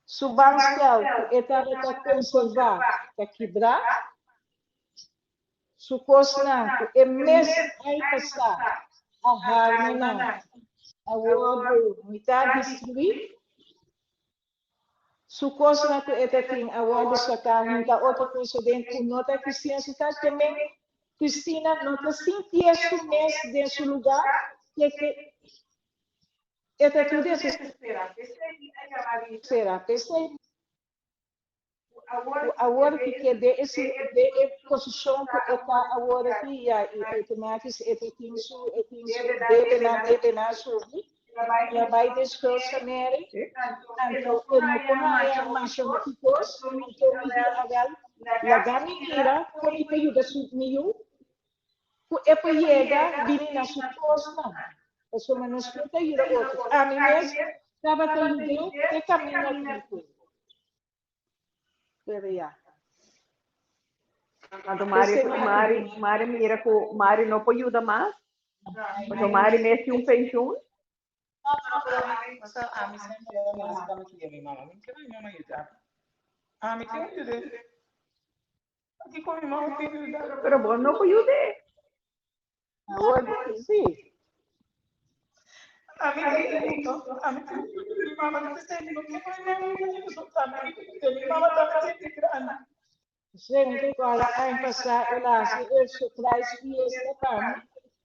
Su banstel ku e tabata konservá ta kibrá, su kosnan ku e mes ai pasá a harma nan a wòrdu mitá destruí, su kosnan ku e ta tin a wòrdu saká hunta otro kos aden ku no ta Cristina su kas, te men Cristina no ta sintié su mes den su lugá ke ke E ta tur desesperá. P'esei ku awor ki ke den e den e posishon ku e ta awor aki ya i outomatis e ta tin su e tin su debenan debenan subi i a bai den schuldsanering anto e no por haña masha hopi kos anto mi di awel laga mi mira kon mi por yuda su mi yu ku e por yega bini na su kosnan, pasobra nos no ta yuda otro. Ami mes tabata yud'é te kaminda ku mi por. Pero ya. Anto Mari, Mari, Mari mira ku Mari no por yuda mas, pasobra Mari mes tin un penshun. Paso ami semper a nase pa mi kia mi mama. Mi ke mi mama yuda. Ami tin ku yud'é. Pakiko mi mama tin ku yuda? Pero bo no por yud'é. Awor sí. Ami tin ku ami tin ku yuda mi mama. Mi ta sinti no ke pa mi mama yuda pasobra ami tin ku yud'é. Mi mama tambe sinti grandi. Gente cual aña pasá el a hasi e surprise fiesta pa mi,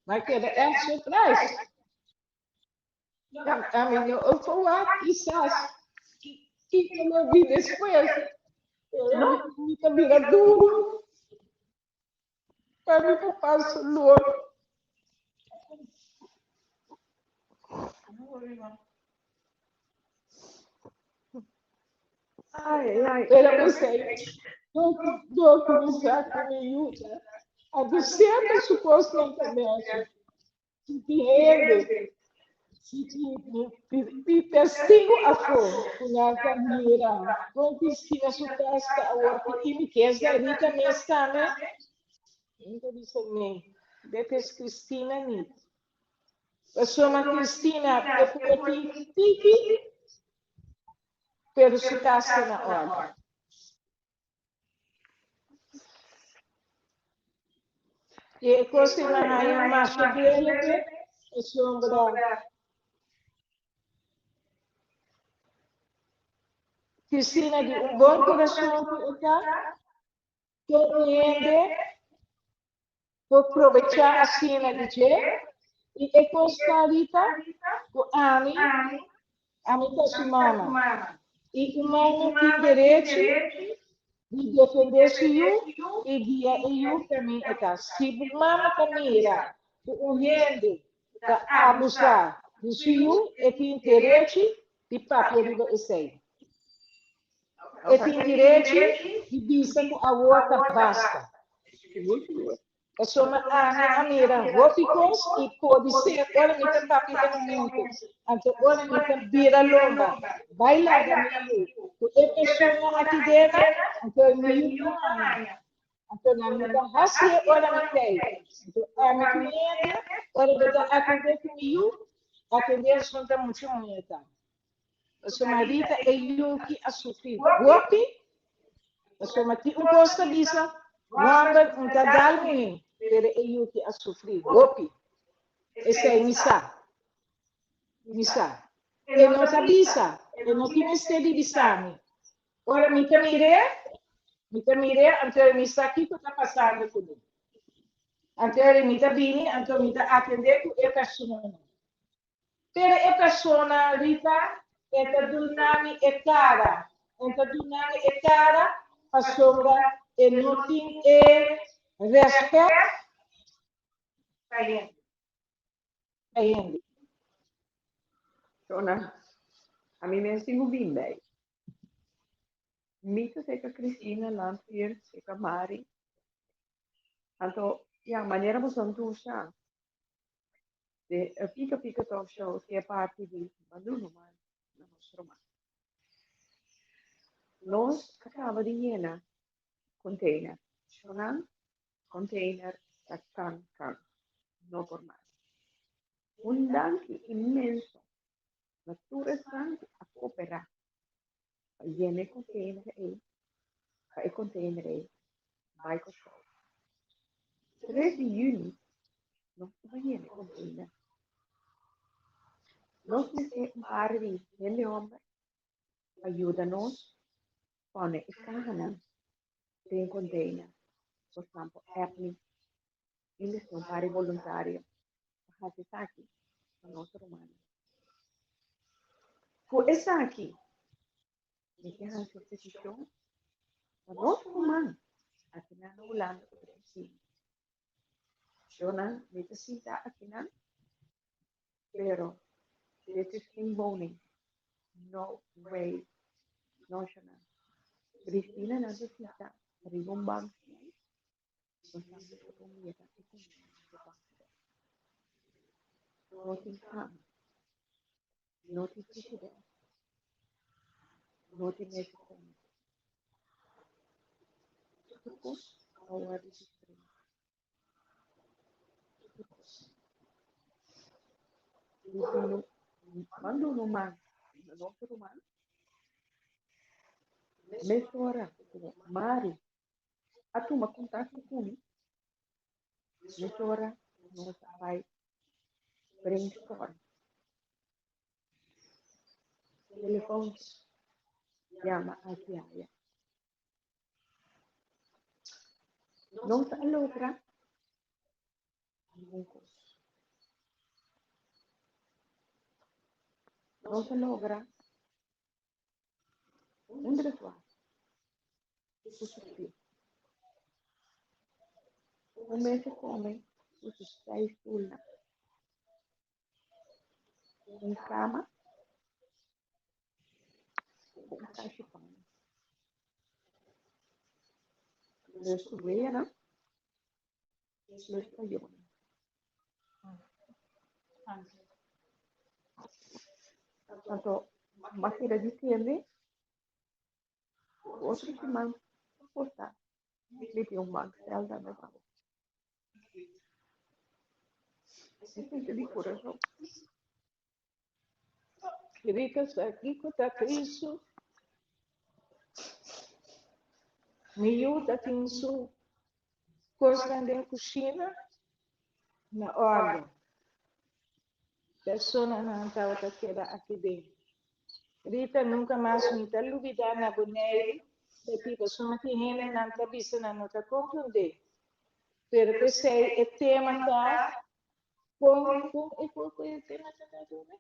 ma keda echt surprise. Ami no a verwacht kisas kiko lo di despues, pero mi ta bira duru pa mi por pasa dolor. Ai, ai, ai. Pero você, dor que me saca me yuda. A sempre suposto na cabeça. Si tin hende, si tin testigo afó ku nan ta mira kon Cristina su kas ta awor ku i mi kes da Rita mes tambe, mi ta bisa nee, dit is Cristina niet. Pasobra Cristina e por tin tiki, pero su kas ta na orde. I e kos ku nan haña masha duele te pasobra Cristina di un bon kurason ku e ta, kon un hende por probechá asina di dje. I e kos ta Rita ku ami, ami ta su mama. I un mama tin derechi di defendé su yu i guia e yu kamin e ta. Si bo mama ta mira ku un hende ta abusá di su yu, e tin derechi di papia riba esei. E tin derechi di bisa ku awor ta basta. Pasobra ami a mira hopi kos i podisé ora mi ta papia e momento, anto ora mi ta bira lomba bai laga mi yu ku e persona aki dena, anto mi yu ta haña. Anto nan mi ta hasié ora mi kai. Anto ami ku mi hende, ora bo ta atendé ku mi yu, atendé esun ta mucha muhé ta. Pasobra Rita e yu ki a sufri hopi, pasobra tin un kos ta bisa, hòmber un ta dal muhé, pero e yu ki a sufri hopi. Esei mi sa. Mi sa. E no ta bisa, e no tin mester di bisa mi. Ora mi ta mir'é, mi ta mir'é, anto mi sa kiko ta pasando ku mi. Anto mi ta bini, anto mi ta atendé ku e persona. Pero e persona, Rita, e ta duna mi e cara. E ta duna mi e cara pasobra e no tin e respet pa hende. Shona, ami mes tin ku bin bij. Mi ta seka Cristina Landweer, seka Mari. Anto, ya, manera boso a tur sa, De Pika Pika Talk Show ke parti di Bandu Ruman na nos ruman. Nos a kaba di yena container. Shonan container ta kan kan. No por mas. Un danki inmenso na tur esnan ku a koperá pa yena e container ei, pa e container ei bai Kòrsou. 3 di yüni nos ta bai yena e container. Nos mester un par di hende hòmber pa yuda nos pone e kahanan den e container. Bosnan por app mi i mester un par di boluntario pa hasi esaki pa nos rumannan. Ku esaki mi ke hasi un petishon pa nos ruman akinan na Hulanda ku ta bisiña. Shownan mi ta sinta akinan, pero dit is geen woning. No way. No shownan. Cristina nan ta sinta riba un bankje. Nos tambe ta por mira e comida riba bankje. No tin kama. No tin frigider. No tin mesa kome. Tur kos a wòrdu destruí. Tur kos. Ban duna un man na nos ruman. Mesora ku Mari a tuma kontakto ku mi, mesora nos a bai brainstorm. Telefon yama aki aya. Nos a logra algun kos. Nos a logra un dreswar ku su pia. Un mesa kome ku su seis stulnan. Un kama ku un kashi paña. Plus weanan, plus payonan. Anto, m'a keda di tende ku otro siman por ta mi tin un bankstel tambe pa bo. Esei ta di kurason. Rita sa kiko ta Cristo. Mi yu ta tin su kosnan den kushina na orde. Personanan tabata keda aki den. Rita nunka mas mi ta lubida na Boneiru ta tipo suma tin hendenan ta bisa nan no ta komprondé. Pero p'esei e tema ta Kon kon e kon kon e tema ta ta duna?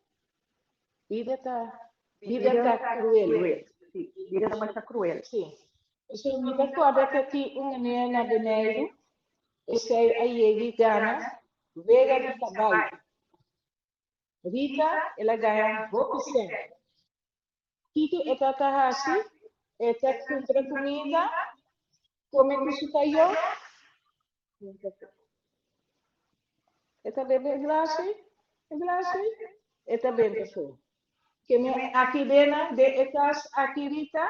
Bida ta bida ta cruel. Sí, bida ta masha cruel. Sí. So mi ta corda que tin un meneer na Boneiru, esei a yega y gana wega di cabai. Rita, el a gana hopi cent. Kiko e ta ta hasi? E ta kumpra kuminda, kome ku su tayo. E ta bebe e glasi, e glasi, e ta benta afó. Ke me aki dena den e kas aki Rita,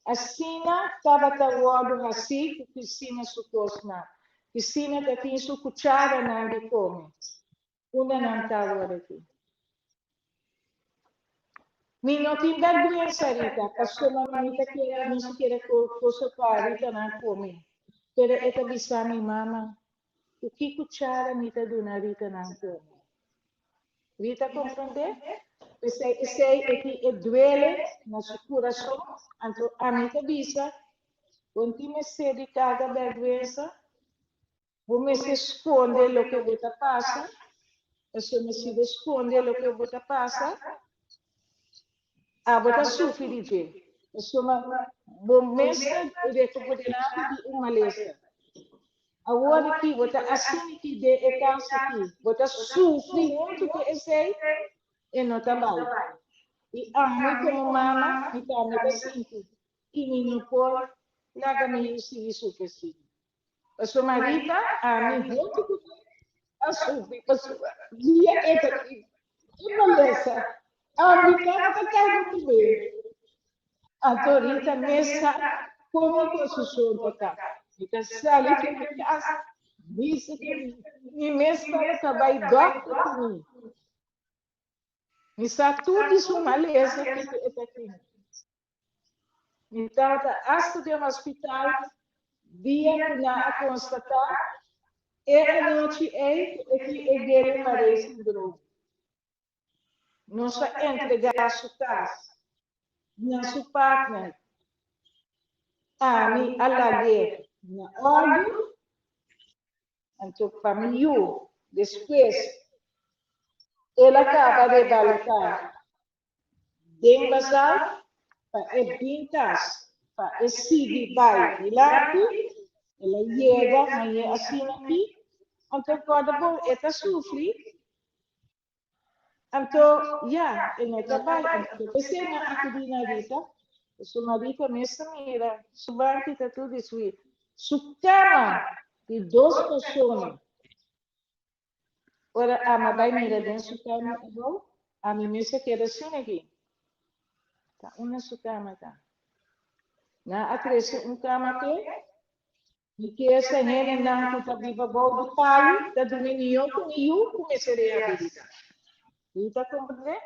asina tabata wòrdu hasí ku Kristina su kosnan. Kristina ta tin su kucharanan di kome. Unda nan ta awor aki? Mi no tin bèrgwensa, Rita, pasobra mi ta kere, mi si kere cosa pa Rita nan come. Pero e ta bisa mi, Mama, cu ki cuchara mi ta duna Rita nan come? Rita comprende? P'esei esei e tin e duele na su curason, anto ami ta bisa, Bo no tin mester di carga bèrgwensa, Bo mester skonde loke bo ta pasa, pasobra si bo skonde loke bo ta pasa, abo ta sufri di dje. Pasobra bo mes ta rekuperá di un malesa. Awor aki bo ta asina ki den e kas aki, bo ta sufri huntu ku esei, e no ta bai. I ami komo mama, mi tambe ta sinti i mi no por laga mi yu sigui sufri asina. Pasobra Rita, ami huntu ku mi a sufri pasobra dia e ta tin e malesa, ami tabata karga ku mi. Anto Rita mes sa kon mi posishon ta ta. Mi ta sali for di kas, bisa ku mi mes tabata bai dòkter ku mi. Mi sa tur di su malesa kiko e ta tin. Mi tabata hasta den hospital dia ku nan a konstatá e anochi ei ku e tin e Guillain-Barré syndroom. Nos a entregá su kas na su partner. Ami a lag'é na òrdu, anto pa mi yu despues el a kaba rebalotá Den basal pa e bin kas pa e sigui bai dilanti, el a yega hañ'é asina aki, anto kòrda bo e ta sufri, anto ya e no ta bai, anto p'esei nan a akudí na Rita, pasobra Rita mes ta mira su banki ta tur destruí, su kama di dos persona. Ora ami a bai mira den su kama abou, ami mes a keda sin aki. Ta unda su kama ta? Nan a trese un kama te, mi ke sa hendenan ku ta biba bou di palu ta duna mihó ku mi yu ku mester rehabilitá. Yu ta komprendé?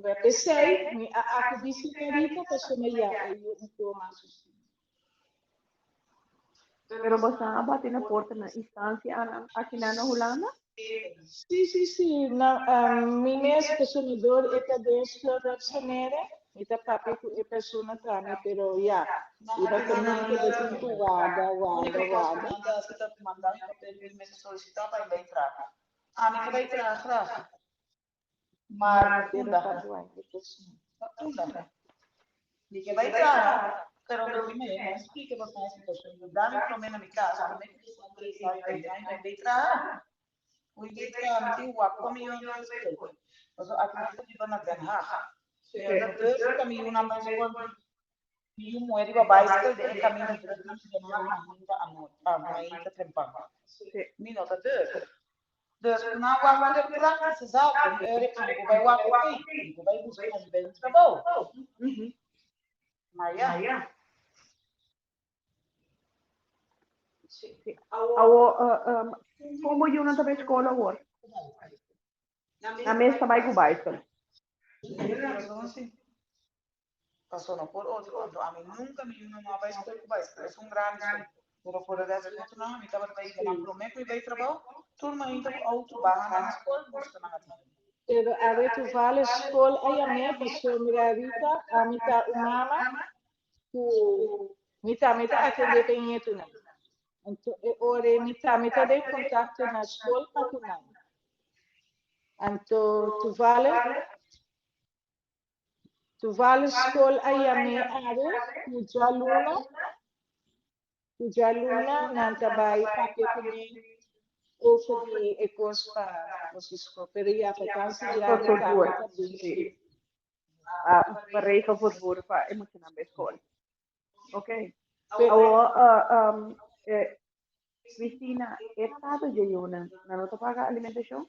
P'esei mi a akudí señorita pasobra ya e yu un toma su stima. Pero boso a bati na porta na instancia aki na Hulanda? Sí, sí, sí. Na, mi mes consumidor e ta den schuldhulpverlening. Mi ta papia cu e persona tambe, pero ya, riba caminda bo tin cu warda, warda, warda. Maar unda? Unda? Mi ke bai traha, pero lo di me, no splika boso e situashon. Yuda mi promé na mi kas, promé ku boso a trese mi bai traha, mi bai traha. Ui bai traha, mi tin wak pa mi yòn na skol. Pasobra aki mi ta biba na Den Haag. Mi no ta durf pa mi yunan bai skol. Mi yu muhé riba baiskel den e kaminda drùk na Den Haag mainta anochi, mainta trempan. Mi no ta durf. Dus ku nan wak tur e praktische zaken, mi ora ku bai wak oké, mi ku bai buska mi bai un trabou. Maar ja. Awor, kon bo yunan ta bai skol awor? Nan mes ta bai ku baiskel? Paso no por otro otro. Ami nunca mi yu no a bai skol ku baiskel. Es un grandi so. Pero por e resto di otronan mi tabata bai yuda nan prome ku mi bai trabou. Tur mainta ku auto baha nan skol buska nan atin. Pero awe toevallig skol a yam'é pasobra Rita ami ta un mama ku mi tambe ta atendé pa e ñetunan. Anto e ora ei mi tambe ta den kontakto na skol pa ku nan. Anto toevallig Toevallig skol a yam'é awe ku djaluna, ku djaluna nan ta bai papia kuné over di e kos pa kos di skol. Pero ya vakansi grandi tambe ta bin. Sí. Pa regel vervoer pa e muchanan bai skol. Ok. Awor, Cristina, e tata dje yunan, nan no ta paga alimentashon?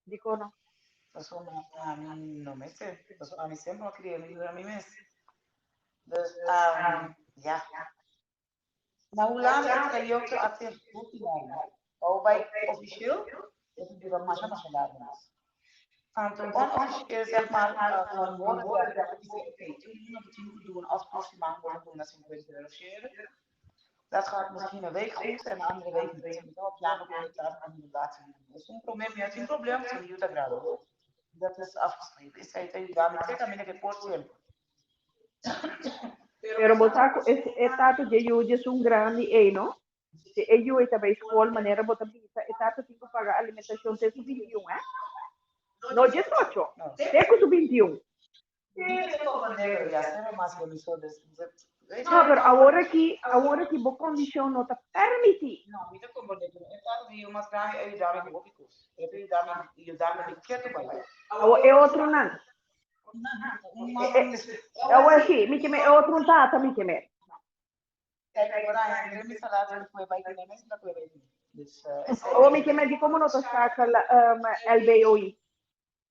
Dikon no? Pasobra ami no mester, pasobra ami semper a kria mi yuda mi mes. Dus, um, ja. Na Hulanda e trayecto a ser hopi largo. Pa bo bai officieel, e ta dura masha masha largo mas. Anto onofficieel zeg maar, gewoon horen zeggen, dat je zegt, oké, tur luna bo tin ku duna, of tur siman bo ta duna 50 euro share. Dat gaat misschien een week goed en de andere week niet. Mi ta plano ku mi ta inderdaad. Es un probleem, mi no tin probleem, si mi yu ta grandi. Dat is afgeschreven. Esei ta yuda mi te kaminda ku e por semper. Pero bo sa ku e tata dje yu djesun grandi ei, no? Si e yu ei ta bai skol, manera bo ta bisa, e tata tin ku paga alimentashon te su 21, eh? No 18, te ku su 21. No, pero awor aki, awor aki bo kondishon no ta permití. No, mi ta komprendé, pero e tata di yu mas grandi a yuda mi ku hopi kos. E ta yuda mi, yuda mi di ketu bai. Awor e otronan. Awor sí, mi ke me e otro tata mi ke me. Awor mi ke me di komo no ta saka LBOI.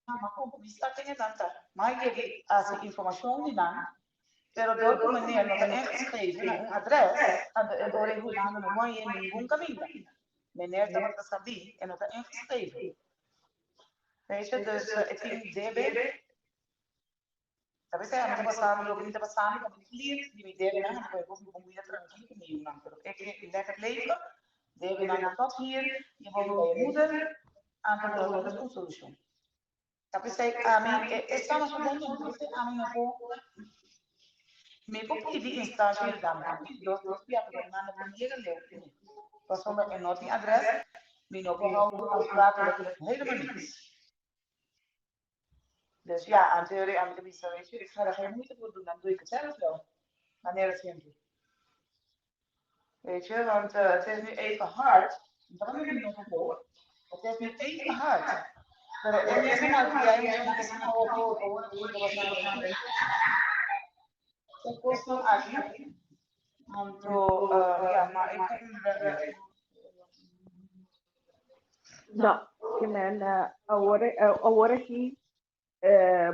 Ma como mi sa ken e nan ta. Ma yega haci informacion di nan, pero dor cu meneer no ta ingeschreven na un adres, anto e ora e Hulanda no moye ningun caminda. Meneer tabata sabi, e no ta ingeschreven. Weet je, dus e tin debe. Ta pesey ami ta pasando loke mi ta pasando, pa mi clear di mi debenan, anto pa e por biba un bida trankil cu mi yunan. Pero e ke lekker leven, debenan tot hier, je woont bij je moeder, anto bo no ta un solucion. Ta pesey ami, e e sa masha bon den, pesey ami no por, mi por pidi instancia yuda mi, mi pidi dos, tres bia, pero nan no por yega leu cu mi, pasobra e no tin adres, mi no por hou aansprakelijk, helemaal niks. Dus ja, anterior ami ta bisa, weet je, ik ga er geen moeite voor doen, dan doe ik het zelf wel. Manera simpel. Weet je, want het is nu even hard. Dat heb ik nog gehoord. Het is nu even hard. Pero e mes malcriá e mes asina hopi ku awor aki ta basando na e kosnan aki. Anto, ja, maar ik kom No, ke men awor awor aki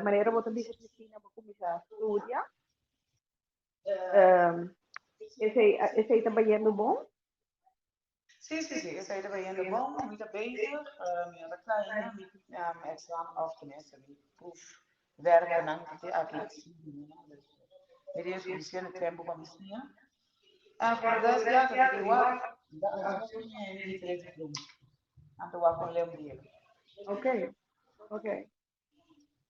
manera bo ta bisa Cristina bo kuminsá studia. Esei esei ta bayendo bon? Sí, sí, sí, esei ta bayendo bon. Mi ta bezig, mi no ta klaar ainda. Mi examen, of tenminste mi proef. Werknan ku te aki. Mi tin sufisiente tempu pa mi siña. Ah, por dos ya ta te wak. Da un siña e di tres diploma. Anto wak con Leon Diego. Ok, ok.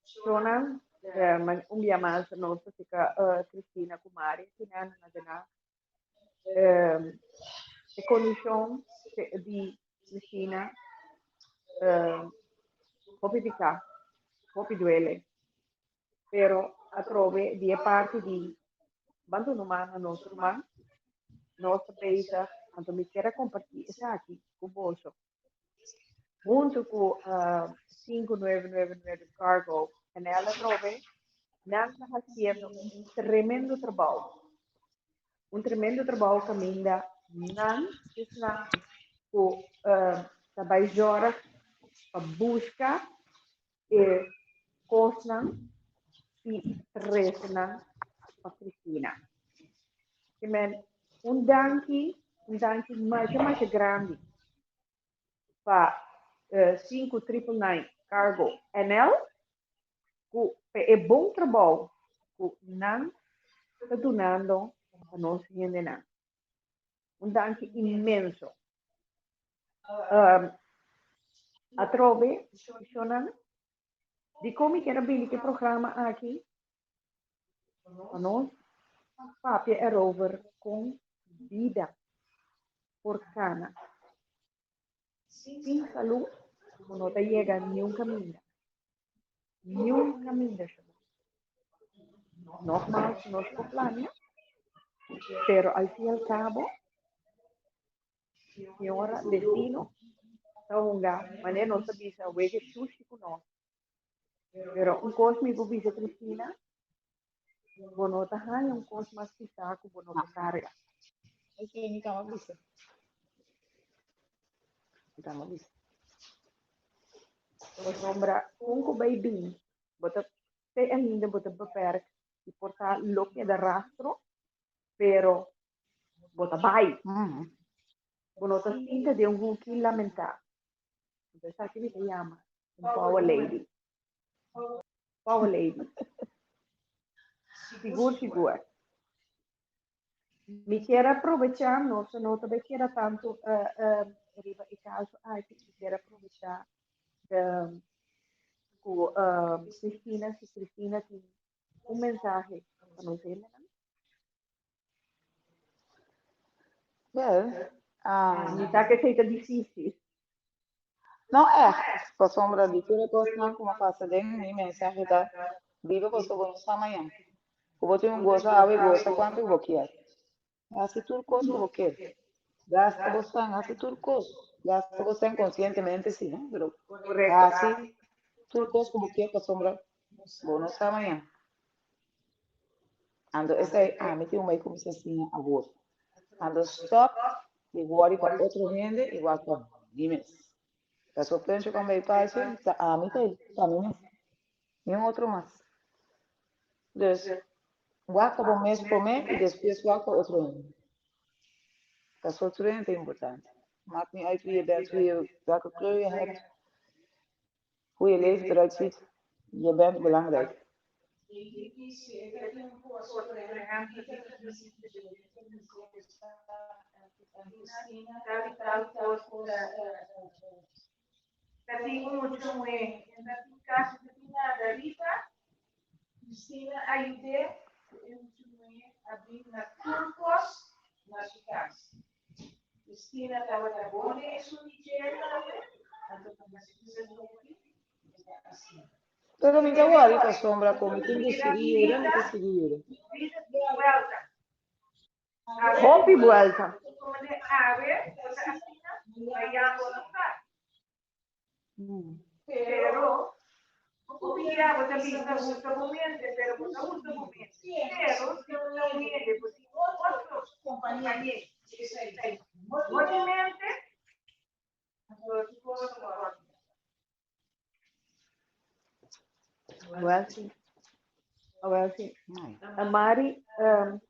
Shonan, eh, man, un dia mas nos ta sika eh, Cristina ku Mari, kinan na dena eh, e kondishon di Cristina eh, hopi pisá, hopi duele. Pero atrobe di e parti di ban duna un man na nos ruman, nos ta bezig, anto mi kier a kompartí esaki ku boso. Huntu ku 5999 Cargo NL atrobe, nan ta hasiendo un tremendo trabou. Un tremendo trabou kaminda nan esnan ku ta bai zòrg pa buska e kosnan i trese nan pa Cristina. Ke men un danki, un danki masha masha grandi pa 5999 Cargo NL ku pa e bon trabou ku nan ta dunando pa nos hendenan. Un danki inmenso. Um, atrobe, shonnan, dikon mi kier a bini ku e programa aki? Pa nos papia erover kon bida por kana. Sin salú, bo no ta yega niun kaminda. Niun kaminda, shonnan. Nogmaals, nos por plania, pero al fin y al cabo, Señora destino ta hunga manera nos ta bisa wege shushi ku nos. Pero un kos mi por bisa Cristina, bo no ta haña un kos mas pisá ku bo no por karga. Esei mi kaba bisa. Mi kaba bisa. Pasobra kon ku bai bin, bo ta te ainda bo ta beperk i por ta lo keda rastro, pero bo ta bai. Bo no ta sinta den un huki lamentá. Entonces esaki mi ta yama un power lady. Power lady. Sigur, sigur. Mi kier aprovechá, nos no ta bay keda tanto uh, uh, riba e caso aki, mi kier aprovechá um, ku uh, Cristina, si Cristina tin un mensahe pa nos hendenan. Wel, um, Mi sa ku esei ta difísil. No echt, pasobra di tur e kosnan ku a pasa den mi mensahe ta biba pasobra bo no sa mañan. Ku bo tin un gosa awe, gosa kuantu ku bo kier. Hasi tur kos ku bo kier. Gasta bo san, hasi tur kos. Gasta bo san konsientemente si, no? Pero hasi tur kos ku bo kier pasobra bo no sa mañan. Anto esei ami tin un bai kuminsá siña awor. Anto stòp di wòri pa otro hende i wak pa mi mes. Pasobra pensa ku bai parse ta ami ta pa mi mes, niun otro mas. Dus wak pa bo mes promé i despues wak pa otro hende. Pasobra tur hende ta importante. Maakt niet uit wie je bent, wie je, welke kleur je hebt, hoe je leven eruit ziet. Je bent belangrijk. Pero mi ta wòri pasobra ku mi tin ku sigui yuda, mi ta sigui yuda. Hopi buelta. Wel sí. Wel sí. Mari, um,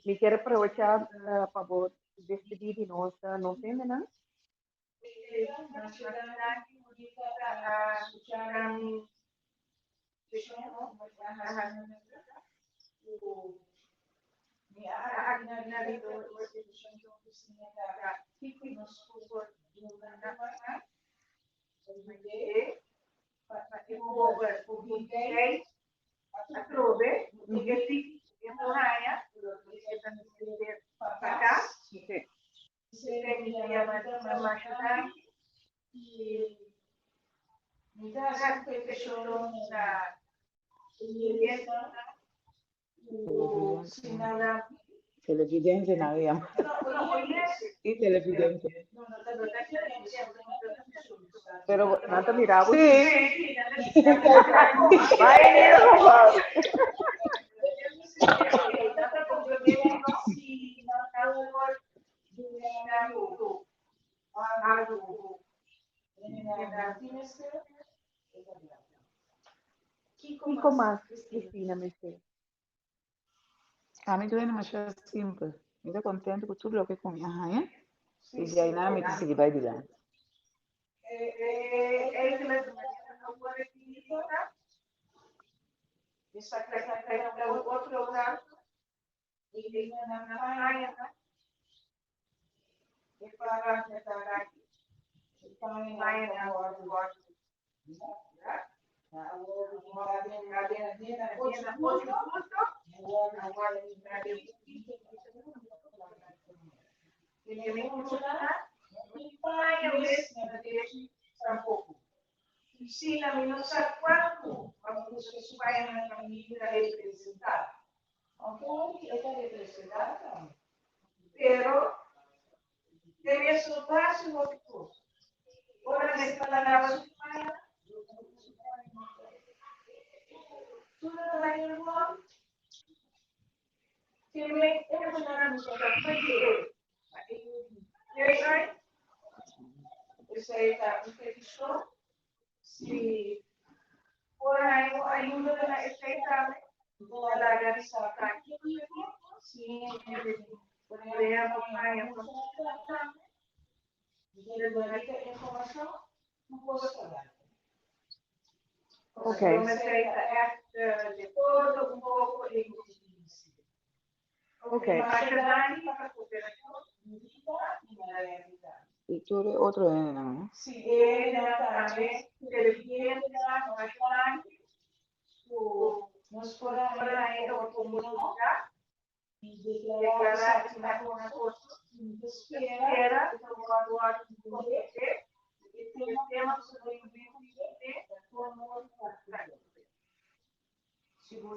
mi kier aprovechá uh, pa bo despedí di nos, uh, nos hendenan. Televidente nan a yama. I televidente. Pero nan ta mira bo. Sí. Bai in ieder geval. Kiko mas Cristina mester? Ami ta demasiado simpel. Mi ta contento cu tur loke cu mi a haña y di ahí mi ta sigui bay dilanti. Okay. Okay. Y tur e otro hendenan, no?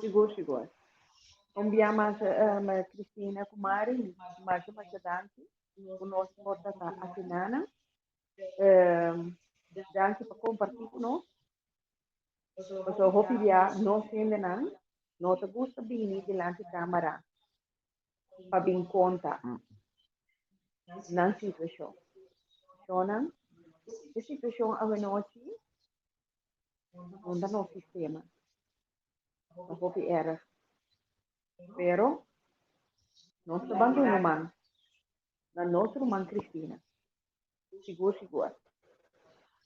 Sigur, sigur. Un bia mas, Cristina ku Mari, masha masha danki ku nos por ta asinana. Danki pa kompartí ku nos. Pasobra hopi bia nos hendenan no ta gusta bini dilanti kamara pa bin konta nan situashon. Shonnan, e situashon awenochi no ta nos sistema. Ta hopi erg. Pero nos ta ban duna man na nos ruman Cristina. Sigur, sigur.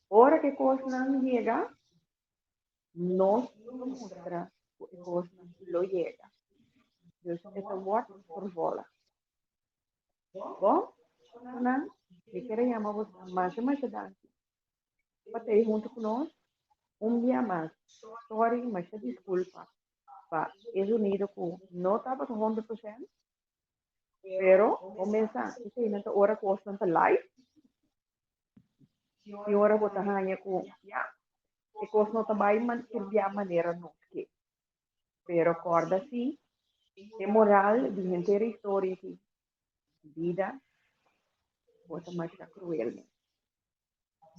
Ora ku e kosnan yega, nos lo mustra ku e kosnan lo yega. Dus e ta wòrdu vervolgd. Bon, nan, mi kier a yama boso masha masha danki pa ta ei huntu ku nos un bia mas. Sorry, masha diskulpa pa e zonido ku no tabata 100%, pero bo mesa eseinan ta ora ku osnan ta live i ora bo ta haña ku ya e kos no ta bai tur bia manera nos ke. Pero kòrda si e moral di henter e historia aki, bida bo ta masha kruel mes.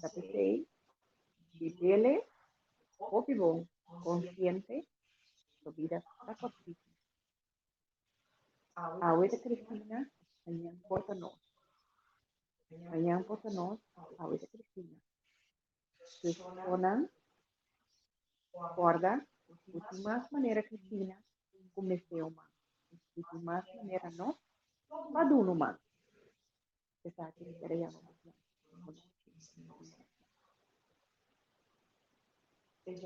Ta p'esei bibele hopi bon konsiente ku bida ta kòrtitu. Awe ta Cristina, mañan por ta nos. Mañan por ta nos, awe ta Cristina. Dus nan kòrda ku tin mas manera Cristina ku mester un man i tin mas manera nos pa duna un man. Esaki mi ker a yama boso anochi.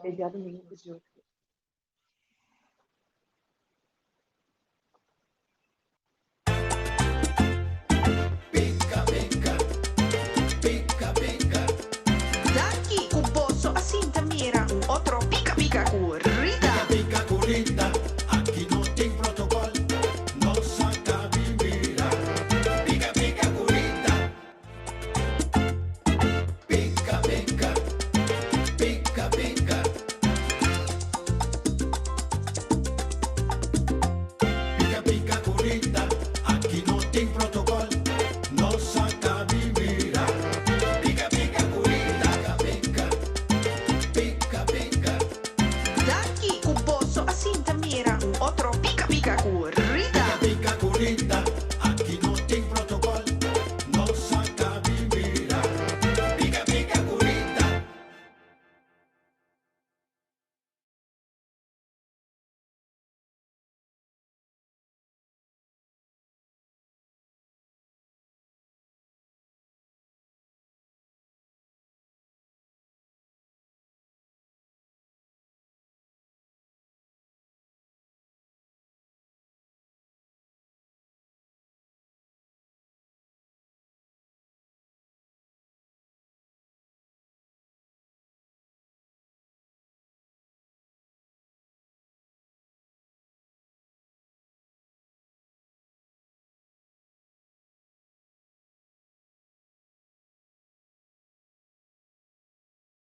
Te djadumingu ku Dios ke.